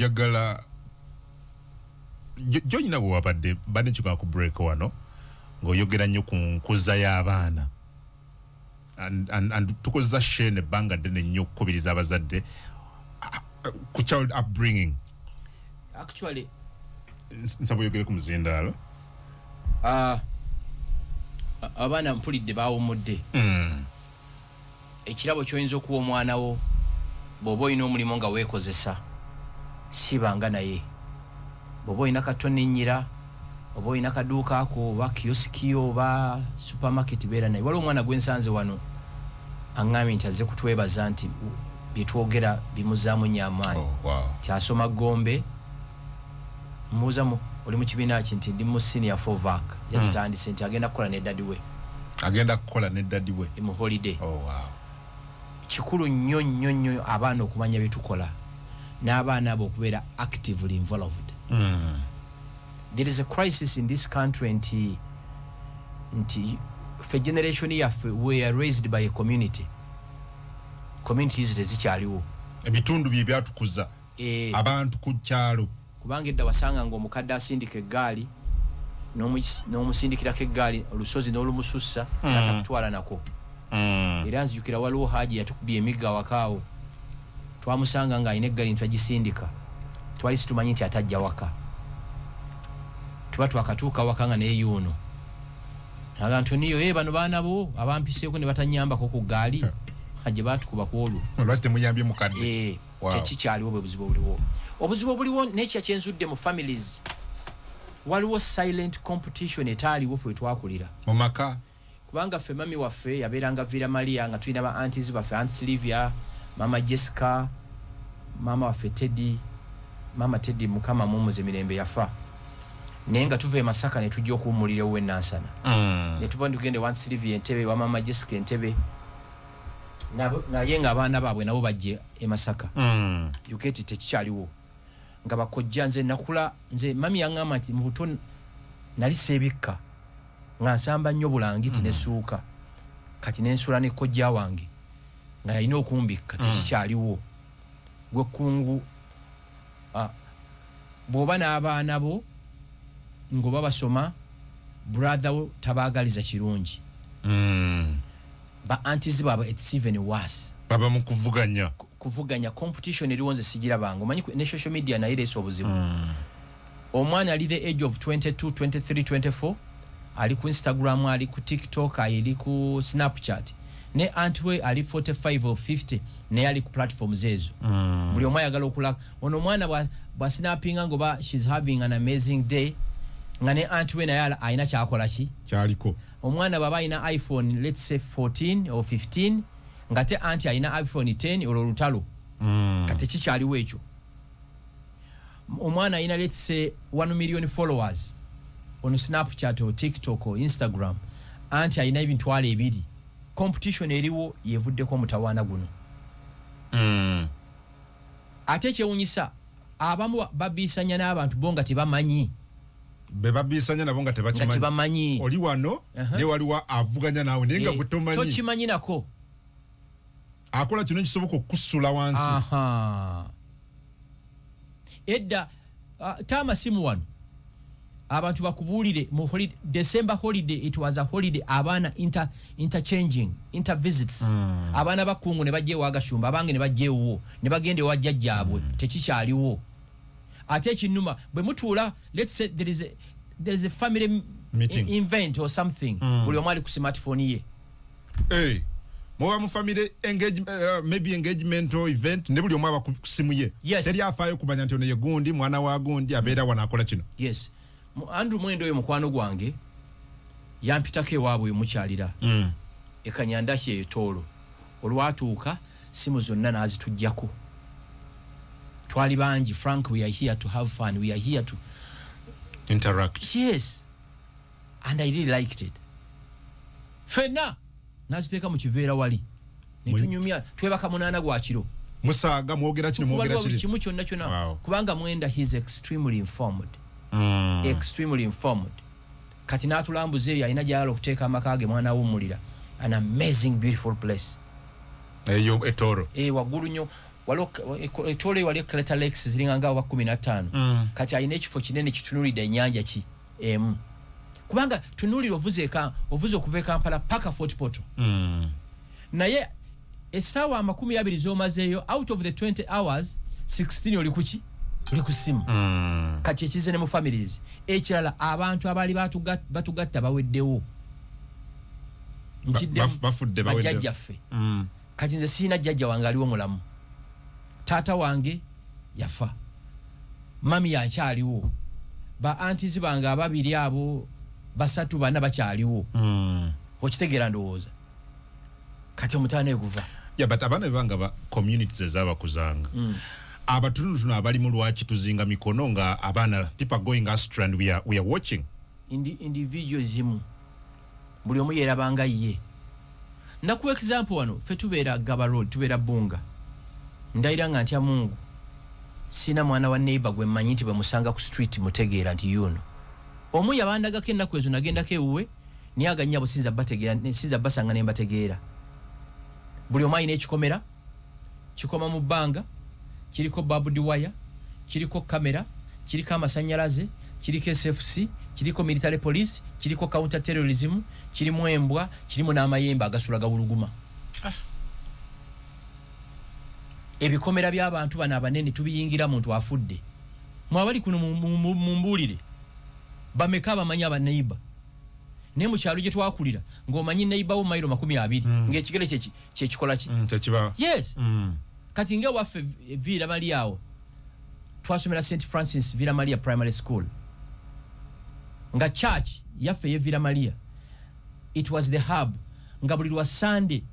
Njagala joyina we wabadde badde nkikola ku break wano ng'oyogera nnyo ku nkuza y'abaana and tukozesa shene ebbanga ddene nnyo okukubiriza abazadde ku child upbringing. Actually, nsaba oyogere ku muzindaalo. Abaana mpulidde bawummudde. Ekirabo ky'oyinza okuwa omwana wo bw'oba olina omulimu nga weekozesa, sibanga naye. Bw'oba olina katonennyira, oba olina kaduuka ako, oba kiyosiki, oba supermarket, beera naye. Waliwo omwana gwe nsanze wano aŋŋambye nti azze kutwebaza nti bye twogera bimuzaamu nnyo amaanyi. Kyasoma Gombe. Mmuuza oli mu kibiina ki, nti ndi mu senior 4 vac. Yagitandise nti agenda kukola ne daddy we. Agenda kukola ne daddy we mu holiday. Oh, wow. Kikulu nnyo nnyo nnyo abaana okumanya bye tukola n'abaana abo okubeera actively involved. There is a crisis in this country nti ffe generation yaffe, we are raised by a community. Communities tezikyaliwo. Ebitundu bye byatukuza. Abantu ku kyalo. Kubanga edda wasanga nga omukadde asindika eggaali n'omusindikirako eggaali olusozi n'olumusussa n'atakutwala nako. Era nzijukira waliwo Haji yatukubye emigga awakaawo, twamusanga ng'alina eggaali nti agisindika, twali situmanyi nti atajja waka. Tuba twakatuuka waka nga naye yuno aga nti niyo, "Eh, bano baana bo abampiseeko ne batanyambako ku ggaali?" Gye baatukuba ku olwo. Lwaki temuyambye mukadde? Eh, tekikyaliwo. Bwe buzibu obuliwo. Obuzibu obuliwo nekya kyenzudde mu families, waliwo silent competition etaaliwo ffe twakulira. Mu maka. Kubanga ffe mami waffe yabeeranga Villa Maria nga tulina ba aunties baffe, Aunt Sylvia, Mama Jessica, mama waffe Teddy. Mama Teddy, Mukama mumuze mirembe, yafa. Naye nga tuva e Masaka ne tujja okuwummulira ewuwe Nansana. Ne tuva ntugende wa Aunt Sylvia Entebe, wa Mama Jessica Entebe. Naye ng'abaana baabwe nabo bajje e Masaka. You get it? Tekikyaliwo nga bakojja. Nze nakula, nze mami yaŋŋamba nti mu buto nali seebikka nga nsamba nnyo bulangiti nesuuka. Kati nensula ne kojja wange nga yalina okumbikka. Tekikyaliwo. Gwe kungu, bw'oba n'abaana bo ng'oba basoma, brother wo tabaagaliza kirungi. Ba aunties baabwe, it's even worse. Baba mu kuvuganya. Kuvuganya, competition eriwo nze sigirabanga. Omanyi ne social media naye ereese obuzibu. Omwana ali the age of 22, 23, 24 ali ku Instagram, ali ku TikTok, ali ku Snapchat, ne aunt we ali 45 or 50 naye ali ku platforms ezo. Buli omu ayagala okula ono omwana bwasnapinga ngoba she's having an amazing day, nga ne aunt we naye alina kyakola ki. Kyaliko. Omwana bw'aba alina iPhone, let's say 14 or 15, nga te anti alina iPhone 10, olwo lutalo. Kati kikyaliwo ekyo. Omwana alina, let's say, 1 million followers on Snapchat or TikTok or Instagram, anti alina 200,000. Competition eriwo yevuddeko omutawaana guno. Ate ekyewunyisa, abamu babiisanya n'abantu bo nga tebamanyi. Be babiisanya nabo nga nga tebakimanyi. Tebamanyi. Oli wano naye waliwo avuganya naawe naye nga gwe tomanyi. Tokimanyi nako. Akola kino ekisoboka okukusula wansi. Aha. Edda taama simu wano abantu bakubuulire mu December holiday, it was a holiday, abaana interchanging intervisits. Abaana bakungu ne bajja ewa Gashumba, abange ne bajja ewuwo, ne bagenda ewa jjajjaabwe. Tekikyaliwo. Ate ekinnuma, bwe mutuula, let's say there is a family meeting. Event or something, buli omu ali ku smartphone ye. Hey, muba mu family engage, maybe engagement or event, ne buli omu aba ku simu ye. Yes. Teri afaayo kumanya nti ono ye gundi, mwana wa gundi, abeera wano, akola kino. Yes. Andrew Mwenda oyo mukwano gwange yampitako ewaabwe mukyalira ekanyandaki eyo Tooro. Olwatuuka simu zonna n'azituggyako. Twali bangi. "Frank, we are here to have fun, we are here to interact." Yes, and I really liked it. Fenna naziteeka mu kiveera wali netunyumya, twebaka 8 gwa kiro. Musaaga, mwogera kino, mwogera Waliwo buli kiri. kimu kyonna kyonna. Kubanga Mwenda, he's extremely informed. Extremely informed. Kati n'atulambuza eyo alina gyayala okuteeka amaka ge, mwana awummulira, an amazing beautiful place. Eyo Etooro? E, waggulu nnyo. Waliwo etole, waliwo Crater Lakes ziringa nga wa 15. Kati alina ekifo kinene kitunulidde ennyanja ki emu, kubanga tunulira ovuze okuva e Kampala paka Fort Portal. Naye essaawa 20 z'omazeeyo, out of the 20 hours, 16 oli kuki? Oli ku ssimu. Kati ekize ne mu families. Ekirala, abantu abaali batugatta baweddewo. Nkiddemu, Bafudde, baweddewo. Bajjajjaffe. Kati nze siina jjajja wange aliwo mulamu. Taata wange yafa, mami yakyaliwo, ba aunties bange ababiri abo, basatu, bana bakyaliwo. Okitegeera? Ndowooza kati omutaano eguva. Yeah, but abaana bebanga ba communities ezabakuzanga abatunutuno abalimu, lwaki tuzinga mikono nga abaana, people are going astray and we are watching? Individualism, buli omu yerabanga ye. Nakuwa example wano, ffe tubeera Gaba Road, tubeera Bunga. Ndayira nga ntya Mungu, sina mwana wa neighbor gwe mmanyi nti bwe musanga ku street mutegeera nti yuno. Omu yabandagako ennaku ezo, nagendako ewuwe, naye aganyabo sinza bategeera, sinza basanga ne mbategeera. Buli omu alina ekikomera kikoma mu bbanga, kiriko barbed wire, kiriko kamera, kiriko amasanyalaze, kiriko SFC, kiriko military police, kiriko counter terrorism, kirimu embwa, kirimu n'amayembe agasula gawuluguma. Ebikomera by'abantu bano abanene tubiyingira muntu afudde. Mwabali kuno mumbuulire, bameka abamanyi abaneiba? Naye mu kyalo gye twakulira ng'omanyi neighbor wo mayiro 20, ng'ekigere kyekikola ki? Tekiba. Yes. Kati nga ewaffe Villa Maria awo twasomera St Francis Villa Maria Primary School, nga church yaffe ye Villa Maria, it was the hub, nga buli lwa Sunday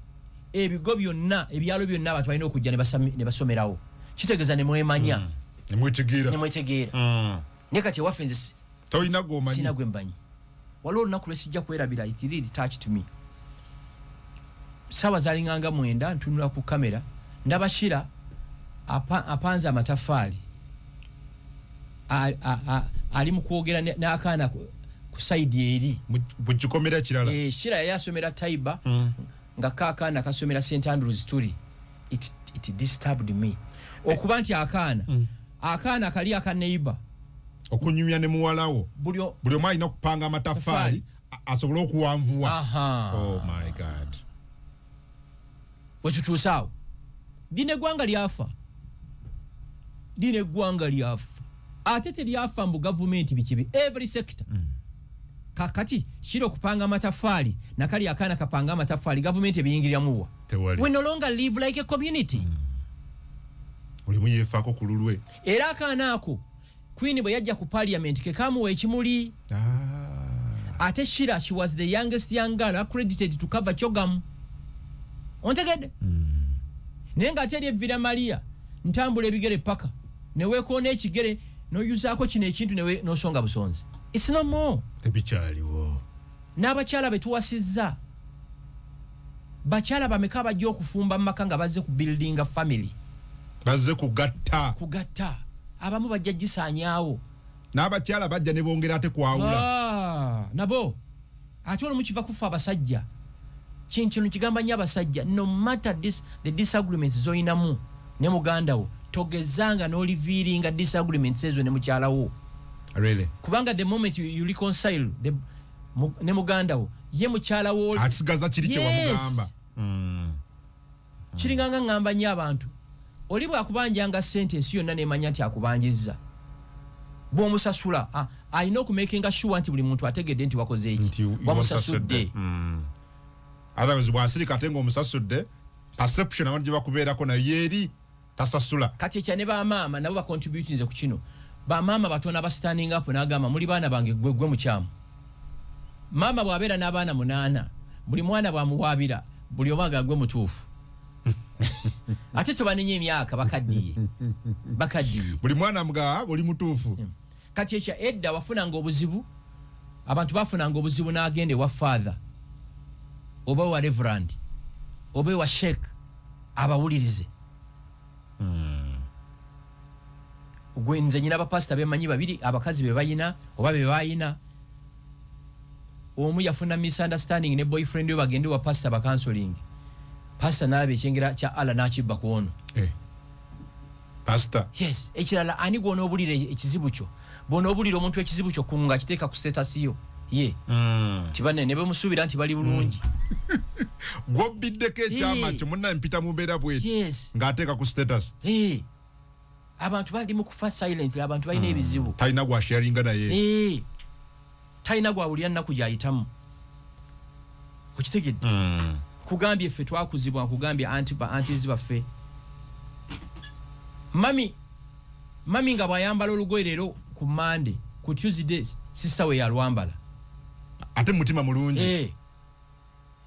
ebigo byonna, ebyalo byonna, abantu balina okujja ne basomerawo. Kitegeeza ne mwemanya. Nemwetegeera. Ne mwetegeera. Naye kati ewaffe nze Tolina gwomanyi. Sina gwe mbanyi. Waliwo olunaku lwesijja kwerabira, it really touched me. Saawa zalinganga 9, ntunula ku kamera, ndaba Shira apanze amataffaali, ali mu kwogera n'akaana ku side eri. Mu kikomera kirala. Eh, Shira yali asomera Taiba, nga kaakaana kasomera St Andrews Turi. It disturbed me okuba nti akaana akaana kali aka neighbor okunyumya ne muwalawo, buli buli omu alina okupanga amataffaali asobole okuwanvuwa. Aha. Oh my God. Wetutuuse awo, lino eggwanga lyafa, lino eggwanga lyafa. Ate teryafa mbu gavumenti bikibi, every sector. Kakati Shira okupanga amataffaali nakali akaana kapanga amataffaali, gavumenti ebiyingiriramuwa? Tewali. We no longer live like a community. Buli mu yeefaako ku lulwe. Era akaana ako, Queen bwe yajja ku parliament, ke kamuwa ekimuli. Ate Shira, she was the youngest young girl accredited to cover CHOGM. Ontegedde? Naye ng'ate eri evira Maria, ntambula ebigere paka neweekoona ekigere, noyuzaako kino ekintu, n'osonga busonzi. It's no more. Tebikyaliwo. N'abakyala be tuwasizza, bakyala bameka abajja okufumba mu maka nga bazze ku buildinga family? Bazze kugatta. Kugatta. Abamu bajja gisaanyaawo. N'abakyala bajja ne bongera ate kwawula. Ah, nabo ate olumu kiva kufa abasajja. Kintu kigamba nnyo abasajja, no matter this, the disagreements zoyinamu ne muganda wo, togezanga n'oliviiringa disagreements ezo ne mukyala wo. Really? Kubanga the moment you reconcile ne muganda wo, ye mukyala wo asigaza kiri kye wamugamba. Kiringanga ŋŋamba nnyo abantu, oli bw'akubanjanga ssente, ensi yonna nemanya nti akubanjizza, bw'omusasula alina okumakinga sure nti buli muntu ategedde nti wakoze eki, Nti wamusasudde. Otherwise bw'asirika ate ng'omusasudde, perception abantu gye bakubeerako nayo yeeri tasasula. Kati ekya ne bamaama nabo bacontributinze ku kino. Bamaama batono aba standing up n'agamba, muli baana bange, gwe gwe mukyamu. Maama bw'abeera n'abaana munaana, buli mwana bw'amuwaabira, buli omu aga gwe mutuufu. Ate tobanenya emyaka, bakaddiye, bakaddiye. Buli mwana mga oli mutuufu. Kati ekya edda wafunanga obuzibu, abantu bafunanga obuzibu n'agenda ewa father oba ewa reverend oba ewa sheikh abawulirize. Gwe nze nyina abapasita bemanyi babiri, abakazi be bayina oba be bayina. Omu yafuna misunderstanding ne boyfriend we, bagende wa pastor bacounseling. Pastor n'alaba ekyengera kya Allah n'akibba ku ono. Pastor. Yes, ekirala ani gw'onoobulira ekizibu kyo? Bw'onoobulira omuntu ekizibu kyo kunga kiteeka ku status yo. Ye. Tibane ne bamusuubira nti bali bulungi. Gw'obbiddeko ekyama kyo munna mpita mu mbeera bw'eti. Yes. Ng'ateeka ku status. Abantu bali mu kufa silently, abantu balina ebizibu. Talina gw'asharinga naye. Talina gw'awulira nnaku gy'ayitamu. Okitegedde? Nkugambye ffe twakuzibwa, nkugambye aunties baffe. Mami nga bw'ayambala olugoye leero ku Monday, ku Tuesday sister we yalwambala. Ate mutima mulungi.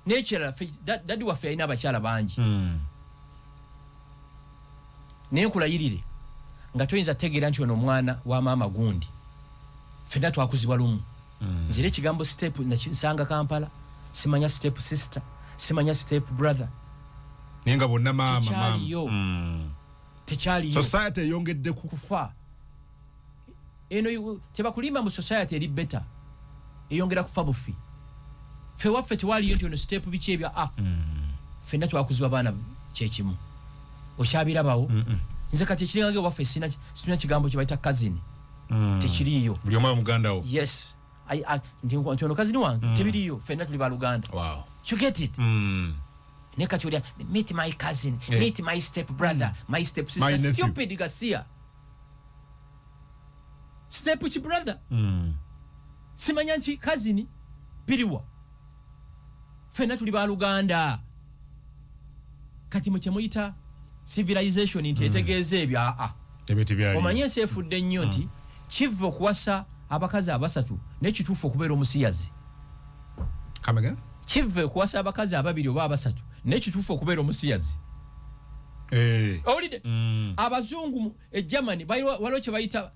N'ekirala daddy waffe yalina abakyala bangi. Naye nkulayirire nga toyinza kutegeera nti ono omwana wa maama gundi. Ffenna twakuzibwa lumu. Nze era ekigambo step nakinsanga Kampala, simanya step sister, simanya step brother. Naye nga bonna maama, maama. Tekyaliyo. Society eyongedde kufa. Eno tebakulimba mu society eri better. Eyongera kufa bufi. Ffe waffe tewaliyo nti ono step biki ebya a. Ffenna twakuzibwa baana kyekimu. Okyabirabawo? Nze kati ekiringa waffe sina kigambo kye bayita cousin. Tekiriiyo. Buli omu muganda wo. Yes. Nti ono cousin wange tebiriiyo. Ffenna tuli baluganda. Wow. You get it? Ne kati olya meet my cousin, meet my step brother, my step sister. My stupid Garcia. Step ki brother? Simanya nti cousin biriwa. Ffenna tuli baluganda. Kati mu kye muyita civilization nti etegeeza ebyo a. Omanye ensi efudde nnyo nti kiva okuwasa abakazi abasatu n'ekituufu okubeera omusiyazi. Come again? Kiva okuwasa abakazi ababiri oba abasatu n'ekituufu okubeera omusiyazi. Owulidde? Abazungu e Germany waliwo kye bayita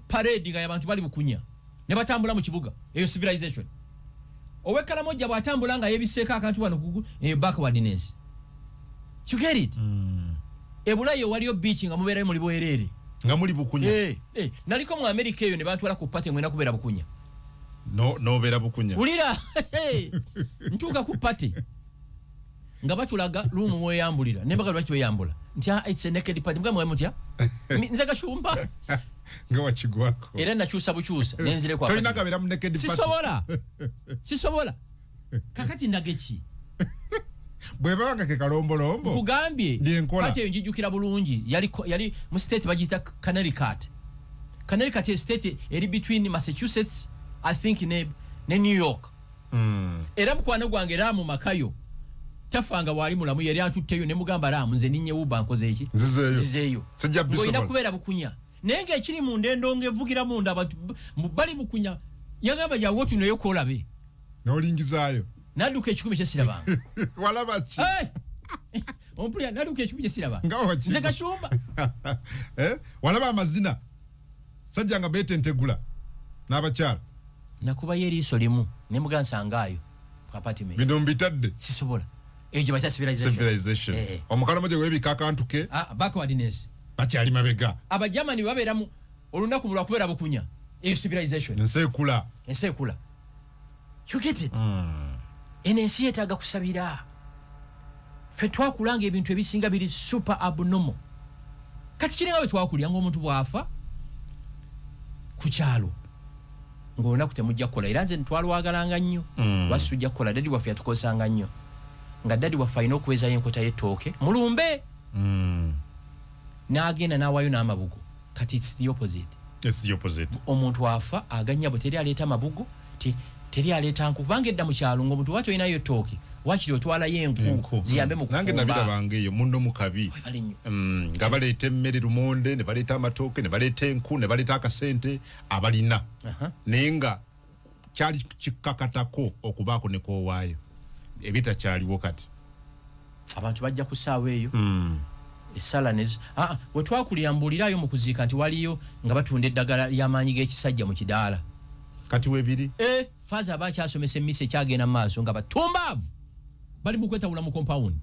parade nga abantu bali bukunya ne batambula mu kibuga. Eyo civilization. Ow'e Karamoja bw'atambula nga yeebiseeko akantu wano ku backwardness. You get it? Ebulayo waliyo beach nga mubeerayo muli bwereere. Nga muli bukunya. Naliko mu America eyo ne bantwala ku party ngwena kubeera bukunya. No, no beera bukunya. Wulira. Ntuuka ku party. Nga batulaga room mweyambulira. Ne mbaga lwaki weyambula. Nti it's a naked party. Mugamba mutya? Nze Gashumba. Nga wakigwako. Era nakyusa bukyusa ne nzire kwa. Tolina kabeera mu naked party. Sisobola. Sisobola. Kakati ndage ki? Bwe baba ke kalombolombo. Nkugambye party eyo njijjukira bulungi. Yali mu state bagiyita Connecticut. Connecticut is state eri between Massachusetts, I think ne New York. Era mukwano gwange era mu makayo. Tafanga wali mulamu yali antutteyo ne mugamba ramu nze ninye Uber nkoze eki. Nzizeeyo. Sijja bisobola. Ng'olina kubeera bukunya. Naye ng'ekiri munda endongo evugira munda abantu bali bukunya. Yagamba jangu otuneyo kolabe. N'olingizaayo. Nadduka ekikumi kye sirabanga. Walaba ki? Ompulira nadduka ekikumi kye sirabanga. Nze Gashumba. Walaba amazina. Sajja nga beetentegula n'abakyala. Nakubayo eriiso limu ne mugamba nsangaayo ku apartment. Bino mbitadde. Sisobola. Eyo gye bayita civilization. Civilization. Omukalamoja weebika akantu ke. Backwardness. Bakyali mabega. Abajamani babeeramu olunaku lwa kubeera bukunya. Eyo civilization. Ensi ekula. Ensi ekula. You get it? Eno ensi yeetaaga kusabira. Ffe twakulanga ebintu ebisinga biri super abnormal. Kati kiringa bwe twakulya ng'omuntu bw'afa ku kyalo ng'olunaku temujja kukola. Era nze twalwagalanga nnyo. Lwaki tujja kukola? Daddy waffe yatukozesanga nnyo. Nga daddy waffe alina okuwezayo enkota y'ettooke mulumbe. N'agenda n'awaayo n'amabugo. Kati it's the opposite. It's the opposite. Omuntu afa aganya bwe teri aleeta amabugo, teri aleeta nku. Kubanga edda mu kyalo ng'omuntu bw'atyo olinayo ettooke, waakiri otwalayo enku ziyambe mu kufumba. Nange nabirabanga eyo munno mu kabi. Nga baleeta emmere lumonde, ne baleeta amatooke, ne baleeta enku, ne baleeta akasente abalina. Naye nga kyali kikakatako okubaako ne koowaayo. Ebitakyaliwo kati. Abantu bajja ku ssaawa eyo. Essala we twakulira mbuulirayo mu kuziika nti waliyo nga batunda eddagala ly'amaanyi g'ekisajja mu kidaala. Kati weebiri? Faaza aba akyasomesa emmisa ekyagenda mu maaso nga batumbaavu bali mu kwetawula mu compound.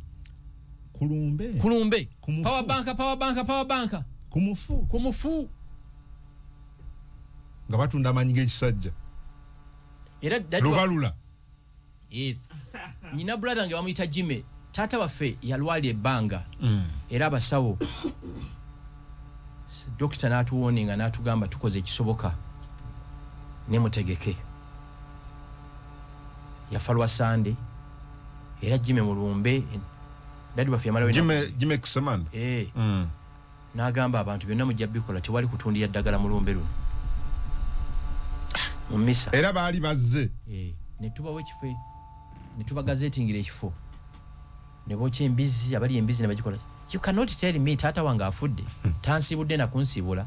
Kulumbe. Kulumbe. Power bank, power bank, power bank. Kumufu. Kumufu. Nga batunda amaanyi g'ekisajja. Era lubalula. Yes. Nina brother nge bamuyita Jimmy. Taata waffe yalwala ebbanga. Era abasawo Dokita n'atuwoninga n'atugamba tukoze ekisoboka ne mutegeke. Yafa lwa Sande era Jimmy Mulumbe dadi waffe yamalawo Jimmy Kisemanda n'agamba abantu byonna mujja bikola, tewali kutundira ddagala mulumbe luno mu misa. Era baali bazze ne tubawo ekifo ne tubagazetingira ekifo ne bookya embizi, abali embizi ne bagikola. You cannot tell me taata wange afudde tansibudde na kunsibula.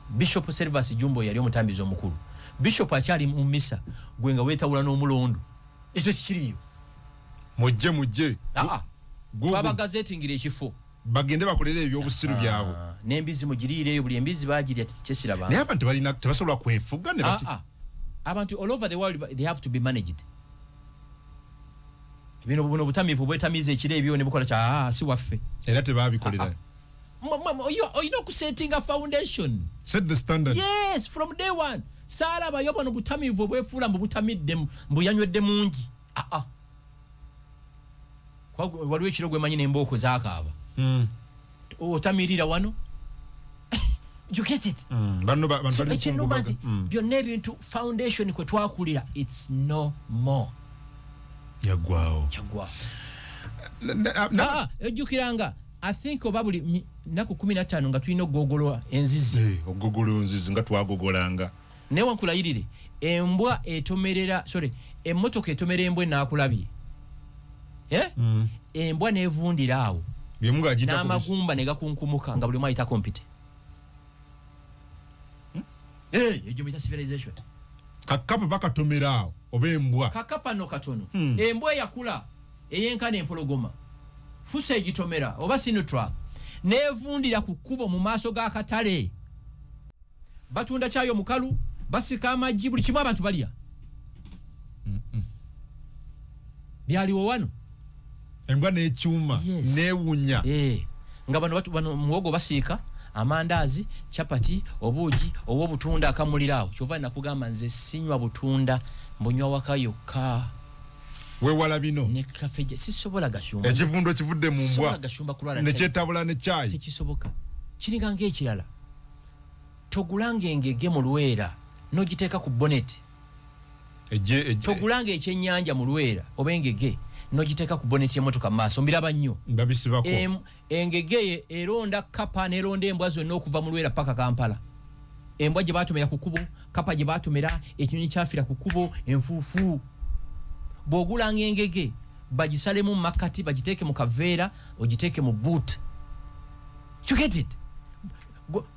Bishop Servas Jumbo yali omutambizi omukulu. Bishop akyali mu misa gwe nga weetawula n'omulondo, ekyo kikiriyo. Mujje twabagazetingira ekifo bagende bakolere ebyobusiru byabwe n'embizi mugiriireyo, buli embizi bagirya kyesiraba. Naye abantu balina tebasobola kwefuga ne bati abantu all over the world they have to be managed. Bino buno butamivu bwetamize ekiro ebyo ne bukola kya si waffe era tebabikolera. Olina okusettinga foundation, set the standard. Yes, from day one. Saalaba buno butamivu obwefuula mbu butamidde mbu yanywedde mungi. Waliwo ekiro gwe manyi n'embooko zaakaaba. Otamirira wano. You get it? Bano ekinuma nti byonna ebintu foundation kwe twakulira, it's no more. Yaggwawo. Ejjukiranga I think oba buli nnaku 15 nga tulina okugogolwa enzizi. Okugogolwa enzizi nga twagogolanga. Naye wankulayirire embwa etomerera, sorry, emmotoka etomera embwa enaakulabye. Embwa n'evundira awo n'amagumba ne gakunkumuka nga buli omu ayitako mpite. Egyo muyita civilization. Kakapa bakatomera awo oba embwa. Kakapa no katono. Embwa eyakula eyenkana empologoma fusa egitomera oba sinotruck n'evundira ku kkubo mu maaso g'akatale. Batunda kyayo mukalu, basika amagi, buli kimu abantu balya. Byaliwo wano. Embwa n'ekyuma n'ewunya. Nga bano muwogo basiika amandaazi, chapati, obuugi, ow'obutunda akamulira awo. Kyova nakugamba nze sinywa butunda, mbunywa waka yokka. Weewala bino. Ne kafe sisobola gashumba. Ekivundo kivudde mu mbwa. Gashumba kulwala. Ne kyetabula ne kyayi. Tekisoboka. Kiringa ng'ekirala. Togulanga engege mu lwera n'ogiteeka ku bonnet. Togulanga ekyennyanja mu lwera oba engege n'ogiteeka ku bonnet y'emmotoka mu maaso. Mbiraba nnyo. Mbabisibako. Engege eronda kapa n'eronda embwa zonna okuva mu lwera paka Kampala. Embwa gye baatomera ku kkubo, kapa gye baatomera, ekinyonyi kyafira ku kkubo, enfuufu. Bw'ogulanga engege bagisalemu mu makkati, bagiteeke mu kaveera, ogiteeke mu boot. You get it?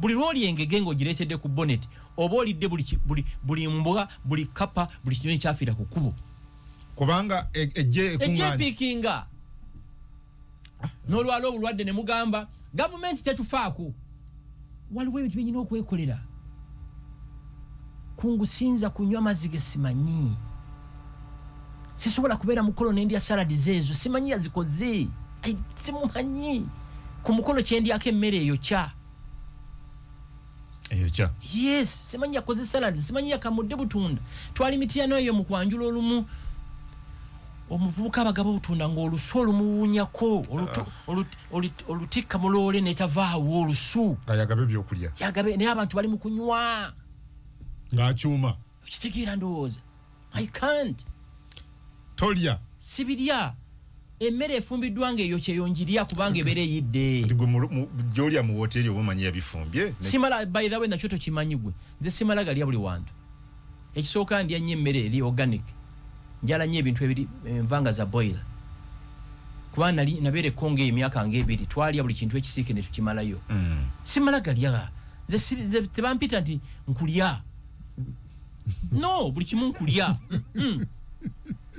Buli lw'olya engege ng'ogireetedde ku bonnet oba olidde buli mbwa, buli kapa, buli kinyonyi kyafiira ku kkubo. Kubanga ejje ekuŋŋaanya. Ejje epiikinga. N'olwala obulwadde ne mugamba gavumenti tetufaako. Waliwo ebintu bye nnina okwekolera. Kungu siyinza kunywa mazzi ge simanyi. Sisobola kubeera mukolo n'endya saladi zeezo, simanyi yazikoze. Simumanyi. Ku mukolo kye ndyako emmere eyo kya. Eyo kya. Yes, simanyi yakoze saladi, simanyi yakamudde butunda. Twali mityano eyo mu kwanjula olumu. Omuvubuka abagaba obutunda ng'olusu olumuwunyako, olutikka mu loole n'etavaawo olusu. Nga yagabe ebyokulya. Yagabe, naye abantu bali mu kunywa. Ng'akyuma. Okitegeera ndowooza. I can't. Tolya. Sibirya. Emmere efumbiddwa ng'eyokya eyo njirya kubanga ebeera eyidde. Nti gwe gy'olya mu woteeri oba omanyi yabifumbye? Simala, by the way, nakyo tokimanyi gwe. Nze simala galya buli wantu. Ekisooka ndya nnyo emmere eri organic. Njala nnyo ebintu ebiri envanga za boil. Kuba nabeera e Congo emyaka ng'ebiri, twalya buli kintu ekisiike ne tukimalayo. Simala galya. Nze tebampita nti nkulya. No, buli kimu nkulya.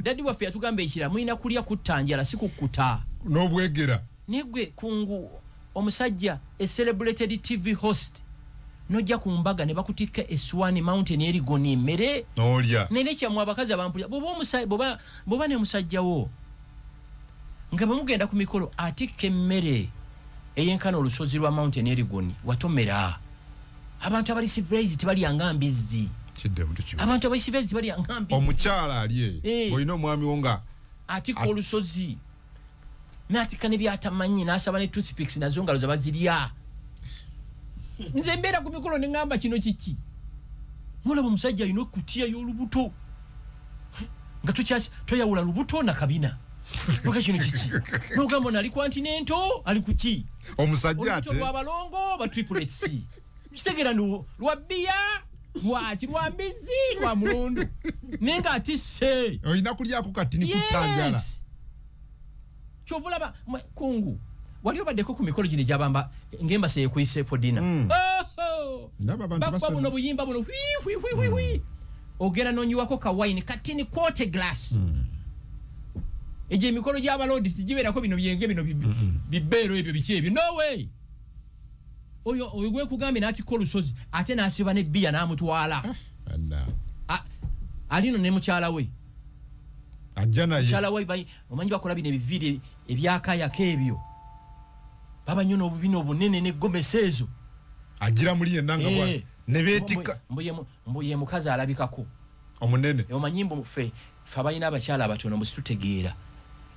Daddy waffe yatugamba ekira mulina kulya kutta njala si kukkuta. N'obwegera. Naye gwe kungu omusajja a celebrated TV host nojja ku mbaga ne bakutikka essuwaani Mountain Elgon emmere. N'olya. Naye nekyammwe abakazi abampulira bw'oba ne musajja wo nga bwe mugenda ku mikolo atikka emmere eyenkana olusozi lwa Mountain Elgon watomera. Abantu abali civilized tebalya nga mbizzi. Abantu abali civilized tebalya nga mbizzi. Omukyala ali eyo olina omwami wo nga atikka olusozi n'atikka ne by'atamanyi n'asaba ne toothpicks nazo ngalo zabazirya. Nze mbeera ku mikolo ne ŋŋamba kino kiki. Nolaba omusajja alina okutiya y'olubuto nga toyawula lubuto na kabina. Oka kino kiki. N'ogamba ono ali kwantinento ali ku ki? Omusajja ate lwa balongo ba triplets. Kitegeera lwa bbiya lwaki lwa mbizzi lwa mulondo naye ng'atisse. Olina kulyako katini kutanjala. Kyova olaba kungu wali obaddeko ku mikolo gino egyabamba ng'embasa ekuyise for dinner. Bakuba buno buyimba buno hwi hwi hwi hwi. Ogenda n'onyiwako ka wine katini quarter glass. Egyo emikolo gy'abaloodi tigibeerako bino byenge bino bibeero ebyo biki ebyo. No way. Oyo oyo gwekugambye n'atikka olusozi ate n'asiba n'ebbiya n'amutwala. Alino ne mukyala we. Ajja naye. Mukyala we omanyi bakola bino ebiviiri ebyakayaka ebyo. Baba nnyo n'obubina obunene n'eggomesi ezo. Agira muli yenna nga ne beetikka. Mbu ye mukazi alabikako. Omunene. Omanyi mbu ffe abalina abakyala abatono mbu situtegeera.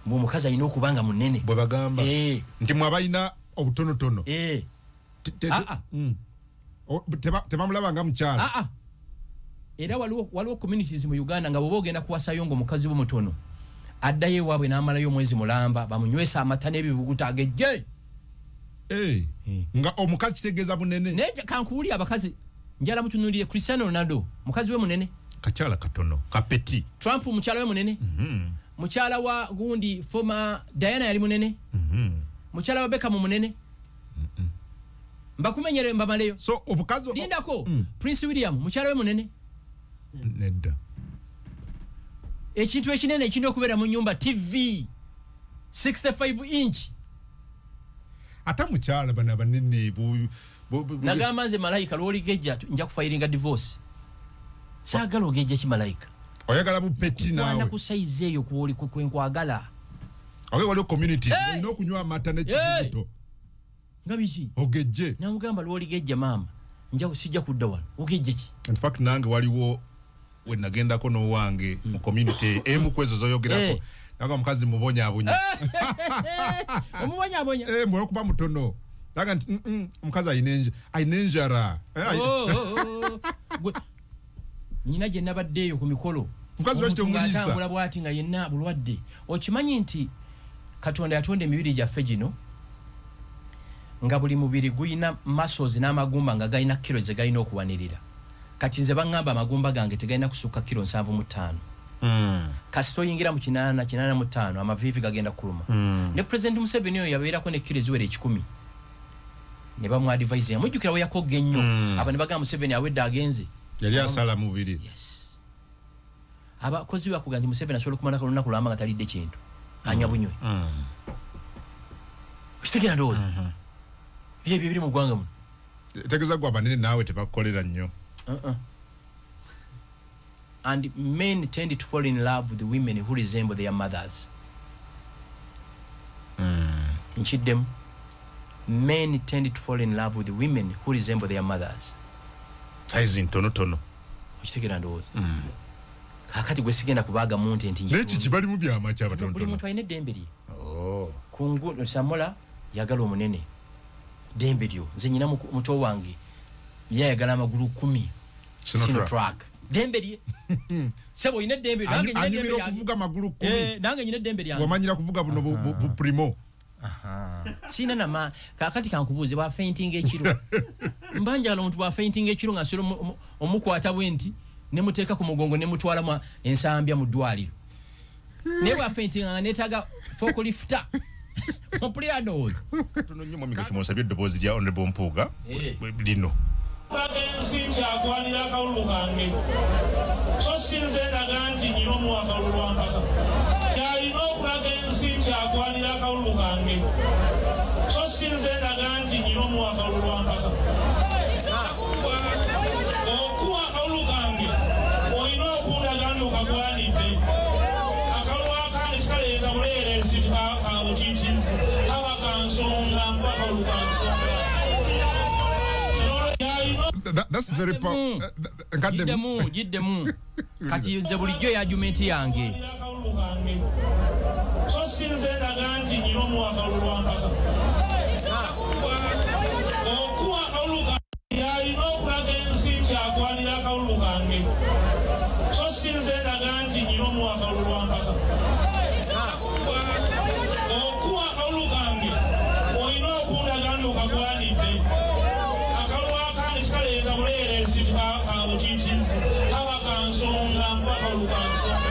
Mbu omukazi alina okuba nga munene. Bwe bagamba. Nti mwe abalina obutonotono. Tebamulaba nga mukyala. Era waliwo communities mu Uganda nga bw'oba ogenda kuwasayo ng'omukazi we mutono addayo ewaabwe n'amalayo omwezi mulamba bamunywesa amata n'ebivuguta agejje. Nga omukazi kitegeeza bunene. Naye kankuwulire abakazi njala mutunuulire Cristiano Ronaldo mukazi we munene. Kakyala katono kapeti. Trump mukyala we munene. Mukyala wa gundi former Diana yali munene. Mukyala wa Beckham munene. Mbakumenyere mbamaleyo. So obukazi lindako. Prince William mukyala we munene. Nedda. Ekintu ekinene ekirina okubeera mu nnyumba TV 65 inch. Ate mukyala bano abanene nagamba nze malayika lw'oligejja nja kufayiringa divorce. Saagala ogejja ki malayika? Oyagala bupeti naawe. Kwana ku size eyo kw'oli kwenkwagala. Oge waliwo community olina okunywa amata n'ekivuguto. Nga biki? Ogejje. Namugamba lw'oligejja maama nja sijja kudda wano. Ogejje ki? In fact nange waliwo we nagendako n'owange mu community emu kwezo zoyogerako. Naga omukazi mubonyaabonya. Omubonyaabonya. Mbu olwokuba mutono. Naga nti omukazi alina enjala. Nnyina gye nabadde eyo ku mikolo. Omukazi lwaki tomuliisa? Atambula bw'ati nga yenna bulwadde. Okimanyi nti Katonda yatonda emibiri gyaffe gino nga buli mubiri guyina muscles n'amagumba nga galina kilo ze galina okuwanirira. Kati nze baŋŋamba amagumba gange tegalina kusukka kilo 75. Kasita oyingira mu 8 85 amaviivi gagenda kuluma. Ne President Museveni oyo yabeerako ne kilo eziwera 100. Ne bamuadvise mujjukira we yakogga ennyo. Aba ne bagamba Museveni awedde agenze. Yali asala mubiri. Yes. Abakozi bakugamba nti Museveni asobola okumalako olunaku lwamba nga talidde kintu. Anywa bunywe. Kitegeera ndowooza. Byebyo biri mu ggwanga muno. Tegeeza gwe abanene naawe tebakukolera nnyo. And men tend to fall in love with the women who resemble their mothers. Nkiddemu. Men tend to fall in love with the women who resemble their mothers. Size ntonotono. Okitegeera ndowooza. Kaakati gwe sigenda kubaaga muntu nti naye kiki balimu byama ki abatonotono? Buli muntu alina eddembe lye. Kungu Samola yagala omunene. Ddembe lyo. Nze nnyina muto wange ye ayagala amagulu 10. Sinotrack. Ddembe lye. Sebo olina eddembe nange nnyina eddembe lyange. Okuvuga magulu 10. Nange nnyina eddembe lyange. Wamanyira kuvuga buno bu primo. Sina nama kaakati kankubuuze bwa fainting ekiro. Mbanjala omuntu bwa fainting ekiro nga nsobola omukwata bwe nti ne muteeka ku mugongo ne mutwala mu ensambya mu ddwaliro. Naye bwa fainting nga neetaaga forklifter. Ompulira ndowooza. Tuno nnyo mwami Gashumba osabye eddoboozi lya Honorable Mpuuga lino. Ensi nkyagwanira akalulu kange. So si nze ndaga nti nnyina omuwa akalulu lwa mpaka. Yalina okulaga ensi nkyagwanira akalulu kange. So si nze ndaga nti nnyina omuwa akalulu lwa mpaka. Okuwa akalulu kange olina okundaga nti okagwanidde. Akalulu akange sikaleeta buleerezi ka butiitiizi kaba ka nsonga mpa akalulu ka nsonga. That's very powerful. Giddemu. Kati nze bulijjo ya argument yange. So si nze ndaga nti nnyina omuwa akalulu lwa mpaka. Okuwa akalulu akalulu kange, so si nze ndaga nti nyina omuwa akalulu lwampaka. Okuwa akalulu kange olina okundaga nti okagwanidde. Akalulu akange sikaleeta buleerezi ka butiitiizi, kaba ka nsonga, nkuba akalulu ka nsonga.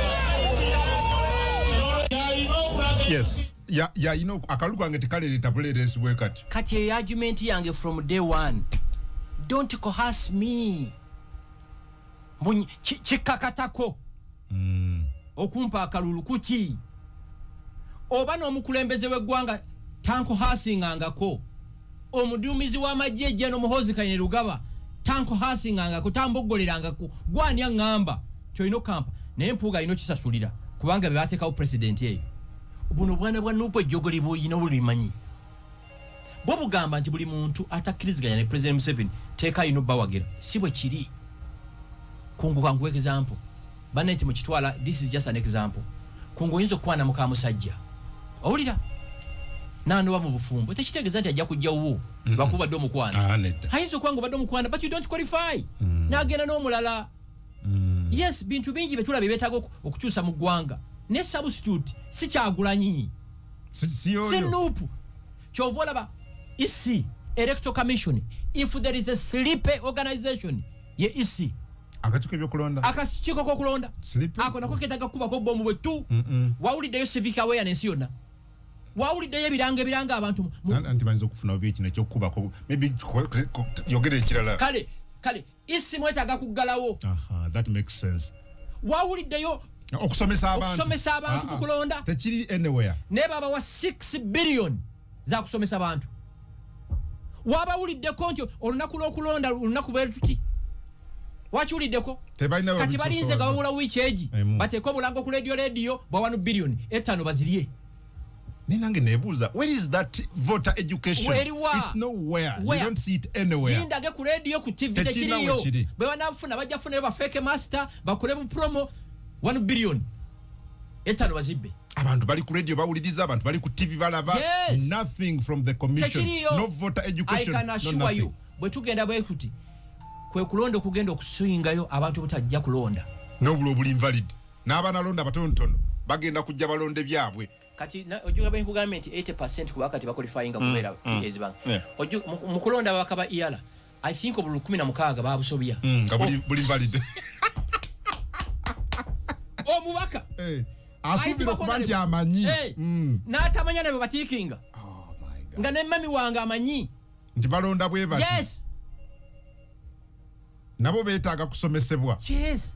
Yes, yalina akalulu kange tekaleeta buleerezi bwe kati. Kati eyo argument yange from day one. Don't coerce me. Kikakatako okumpa akalulu kuki? Oba n'omukulembeze w'eggwanga tankohasingangako, omuduumizi w'amagye General Muhoozi Kainerugaba tankohasingangako, tamboggolerangako, gwani aŋŋamba kyolina okampa, naye Mpuuga alina okisasulira kubanga be bateekawo pulezidenti eyo. Buno bwana bwa Nuupu ejjogoli bw'olina obulimanyi. Bwo bugamba nti buli muntu atakkiriziganya ne President Museveni teeka alina obbawagira. Si bwe kiri. Kungu kankuwa example. Banne nti mukitwala, this is just an example. Kungu oyinza okukwana muka musajja. Owulira? N'anoba mu bufumbo. Tekitegeeza nti ajja kujja wuwo lwakuba obadde omukwana. Ayinza okuba nga obadde omukwana but you don't qualify. N'agenda n'omulala. Yes, bintu bingi bye tulaba byetaaga okukyusa mu ggwanga. Ne substitute si Kyagulanyi. Si Nuupu. Ky'ova olaba EC, Electoral Commission, if there is a sleepy organization, ye EC. Akakiiko ebyokulonda. Akakiiko k'okulonda. Ako nako keetaaga kukubako bbomu bwe tu. Wawuliddeyo civic awareness yonna. Wawuliddeyo ebiranga ebiranga abantu. Anti bayinza okufuna obi kino eky'okukubako. Maybe yogera ekirala. Kale EC mwetaaga kuggalawo. That makes sense. Wawuliddeyo okusomesa abantu. Okusomesa abantu ku kulonda. Tekiri anywhere. Naye babawa 6 billion za kusomesa abantu. Wabawuliddeko nti olunaku lw'okulonda olunaku bwe tuti. Wakiwuliddeko? Kati balinze nga babula wiiki egi bateeke obulango ku radio bwa 1 billion 5 bazirye. Nange neebuuza, where is that voter education? It's nowhere. You don't see it anywhere. Yindage ku radio ku TV tekiriyo. Bwe banaafuna bajja kufunayo ba fake master bakole bu promo 1 billion 5 bazibbe. Abantu bali ku radio bawuliriza, abantu bali ku TV balaba. Yes. Nothing from the commission. No voter education. I can assure you. Bwe tugenda bwe kuti kwe kulonda okugenda okusingayo abantu butajja kulonda. N'obulo obuli invalid. N'abanalonda batonotono bagenda kujja balonde byabwe. Kati ojjuka bwe nkugambye nti 80% ku bakati baqualifyinga kubeera ezibanga. Mu kulonda ababaka ba EALA, I think obululu 16 baabusobya. Nga buli invalid. Omubaka. Asuubira okuba nti amanyi. N'atamanya nabo batiikinga. Nga ne mami wange amanyi. Nti balonda bwe bati. Yes. Nabo beetaaga kusomesebwa. Yes.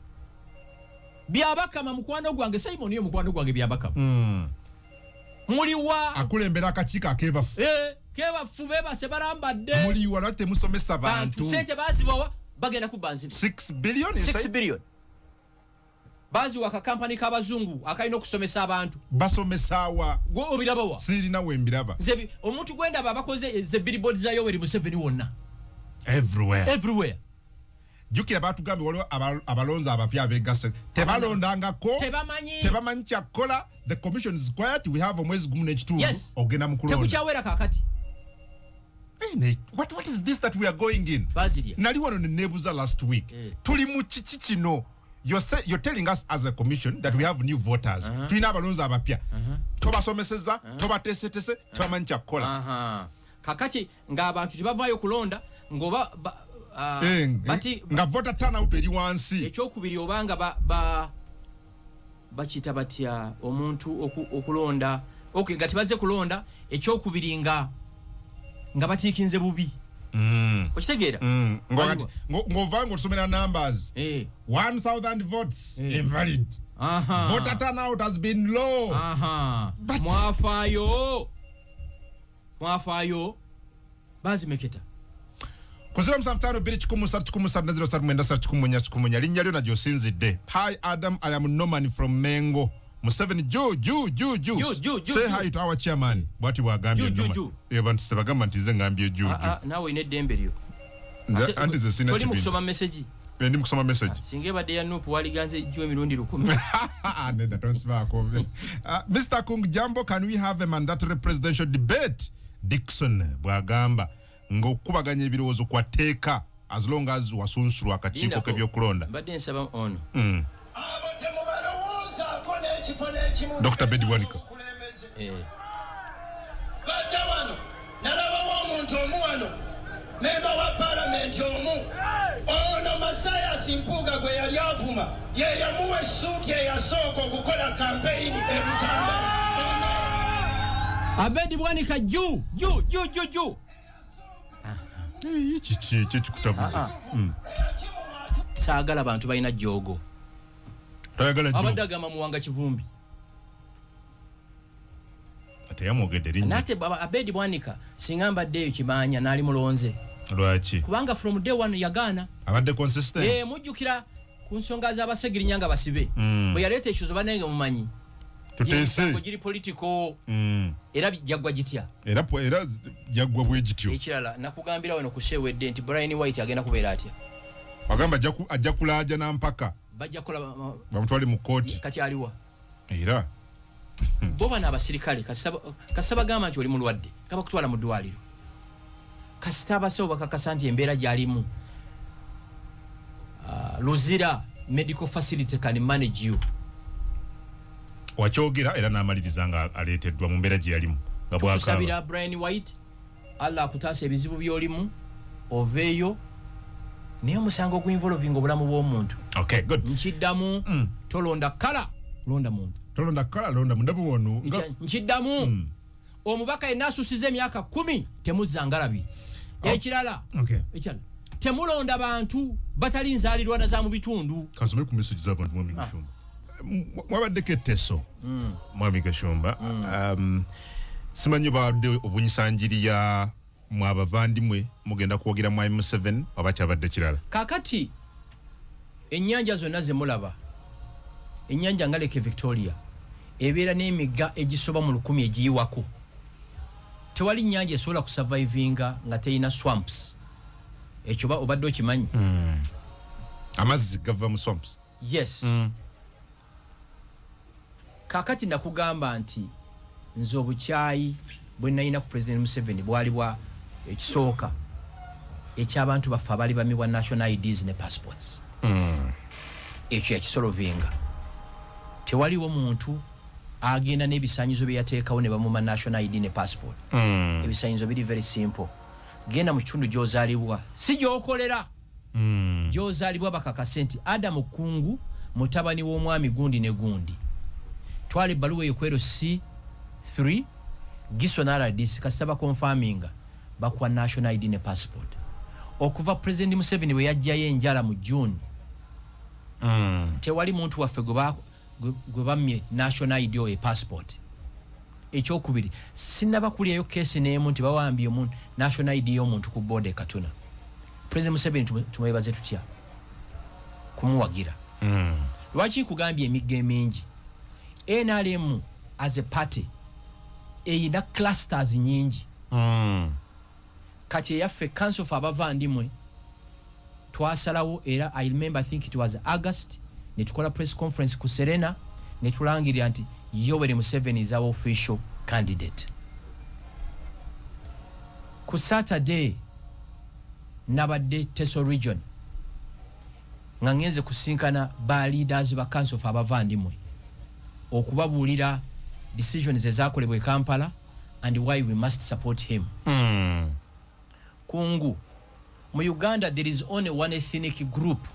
Byabakama mukwano gwange Simon yo mukwano gwange Byabakama. Muliwa akulembera akakiiko akeebafu. Kebafu bebase balambadde. Muliwa lwaki temusomesa bantu. Sente bazibawa bagenda kubba nzibu. 6 billion. 6 billion. Baziwa ka kampani k'abazungu akalina okusomesa abantu. Basomesa wa? Gwe obirabawa? Sirina we mbiraba. Nze omuntu gwendaba abakoze ze billboards za Yoweri Museveni wonna. Everywhere. Everywhere. Jjukira baatugambye waliwo abalonzi abapya abeegasse. Tebalondangako. Tebamanyi. Tebamanyi kyakukola. The commission is quiet. We have omwezi gumu n'ekitundu. Yes. Ogenda mu kulonda. Tekukyawera kaakati. What is this that we are going in? Bazirya. Nali wano ne neebuuza last week. Tuli mu kiki kino? You're telling us as a commission that we have new voters. Tulina abalonzi abapya. Tobasomeseza, tobateeseteese, tebamanyi kyakukola. Kakati ng'abantu tebavaayo kulonda ng'oba nga voter turnout eri wansi. Ekyokubiri obanga bakiyita batya omuntu okulonda. Okay, nga tebazze kulonda. Ekyokubiri nga batiikinze bubi. Okitegeera? Ng'ova ng'osomera numbers. 1,000 votes invalid. Voter turnout has been low. Mwafaayo. Mwafaayo. Bazimeketa. Ku 075 2 1 3 3 9 3 9 4 linnya lyo nagyo sinzidde. Hi Adam, I am Norman from Mengo. Museveni ju ju ju ju. Say hi to our chairman. Bwati bwagambye Norman. Abantu sebagamba nti nze ngambye ju ju. Naawe olina eddembe lyo. Anti nze sina Toli mu kusoma message. Ndi mu kusoma message. Singa ebadde ya Nuupu waliganze ju emirundi 1000. Nedda tonsibaako. Mr. Kung Jambo, can we have a mandatory presidential debate? Dixon bwagamba ng'okubaganya ebirowoozo kwa tteeka. As long as wasunsulwa akakiiko k'ebyokulonda. Mbadde nsaba ono. Dr. Bedi Bwanika. Badde wano nalabawo omuntu omu wano memba wa palamenti omu ono Masayasi Mpuuga gwe yali avuma ye yamuwa essuuti eyasooka okukola kampeyini e Butambala. Abedi Bwanika juu juu juu juu juu. Kiki ekikutabula? Saagala bantu balina joogo. Toyagala joogo. Abadde agamba Muwanga Kivumbi. Ate yamwogedde erinnya. Nate Abedi Bwanika singa mbaddeeyo kimanya n'ali mulonze. Lwaki? Kubanga from day one yagaana. Abadde consistent. Mujjukira ku nsonga z'abasegirinya nga basibe. Bwe yaleeta ekizo bannange mumanyi. Tuteese. Giri political. Era jaggwa gitya. Era jaggwa bwe gityo. Ekirala nakugambira wano ku shewedde nti Brian White agenda kubeera atya. Bagamba ajja kulaaja na mpaka. Bajja kukola bamutwale mu kkooti. Kati aliwa. Era bo bano abasirikale kasita bagamba nti oli mulwadde kabakutwala mu ddwaliro. Kasita abasawo bakakasa nti embeera gy'alimu Luzira medical facility can manage you. Wakyogera era n'amaliriza nga aleeteddwa mu mbeera gye yalimu. Tukusabira Brian White, Allah akutaasa ebizibu by'olimu oveeyo naye omusango ogw'involving obulamu bw'omuntu. Okay, good. Nkiddamu tolonda kala londa muntu. Tolonda kala londa muntu wono. Nkiddamu omubaka yenna asusiza emyaka 10 temuzza ngalabi. Ekirala. Okay. Ekirala. Temulonda bantu batali nzaalirwana za mu bitundu. Kasome ku message z'abantu Mwami Gashumba. Mwabaddeko etteso. Mwami Gashumba. Simanyi badde obunyisanjiriya mwabavandimwe mugenda kuwagira Mwami Museveni oba kyabadde kirala. Kaakati ennyanja zonna ze mulaba, ennyanja nga Lake Victoria ebeera n'emigga egisoba mu 1000 egiyiwako. Tewali nnyanja esobola kusurvivinga nga terina swamps. Ekyo obadde okimanyi? Amazzi gava mu swamps. Yes. Kaakati nakugamba nti nze obukyayi bwe nalina ku President Museveni bwali bwa ekisooka eky'abantu baffe abaali bamibwa national IDs ne passports. Ekyo yakisolovinga. Tewaliwo muntu agenda n'ebisaanyizo bye yateekawo ne bamuma national ID ne passport. Ebisaanyizo biri very simple. Genda mu kitundu gy'ozaalibwa, si gy'okolera. Gy'ozaalibwa bakakase nti Adam Kungu mutabani w'omwami gundi ne gundi. Twala ebbaluwa eyo kwero C3 Giso na RDC kasita bakonfaminga bakuwa national ID ne passport. Okuva President Museveni bwe yajjayo enjala mu June, tewali muntu waffe gwe bammye national ID oye passport. Ekyokubiri, sinnaba kulyayo keesi n'emu nti bawambye omuntu national ID y'omuntu ku boda e Katuna. President Museveni tumwebaze tutya kumuwagira. Lwaki nkugambye emigga emingi? NRM as a party eyina clusters nyingi. Kati eyaffe Council for Abavandimwe twasalawo, era I remember I think it was August, ne tukola press conference ku Serena ne tulangirira nti Yoweri Museveni is our official candidate. Ku Saturday nabadde Teso region nga ngenze kusinkana ba leaders ba Council for Abavandimwe okubabuulira decisions ezakolebwa e Kampala and why we must support him. Kungu, mu Uganda there is only one ethnic group.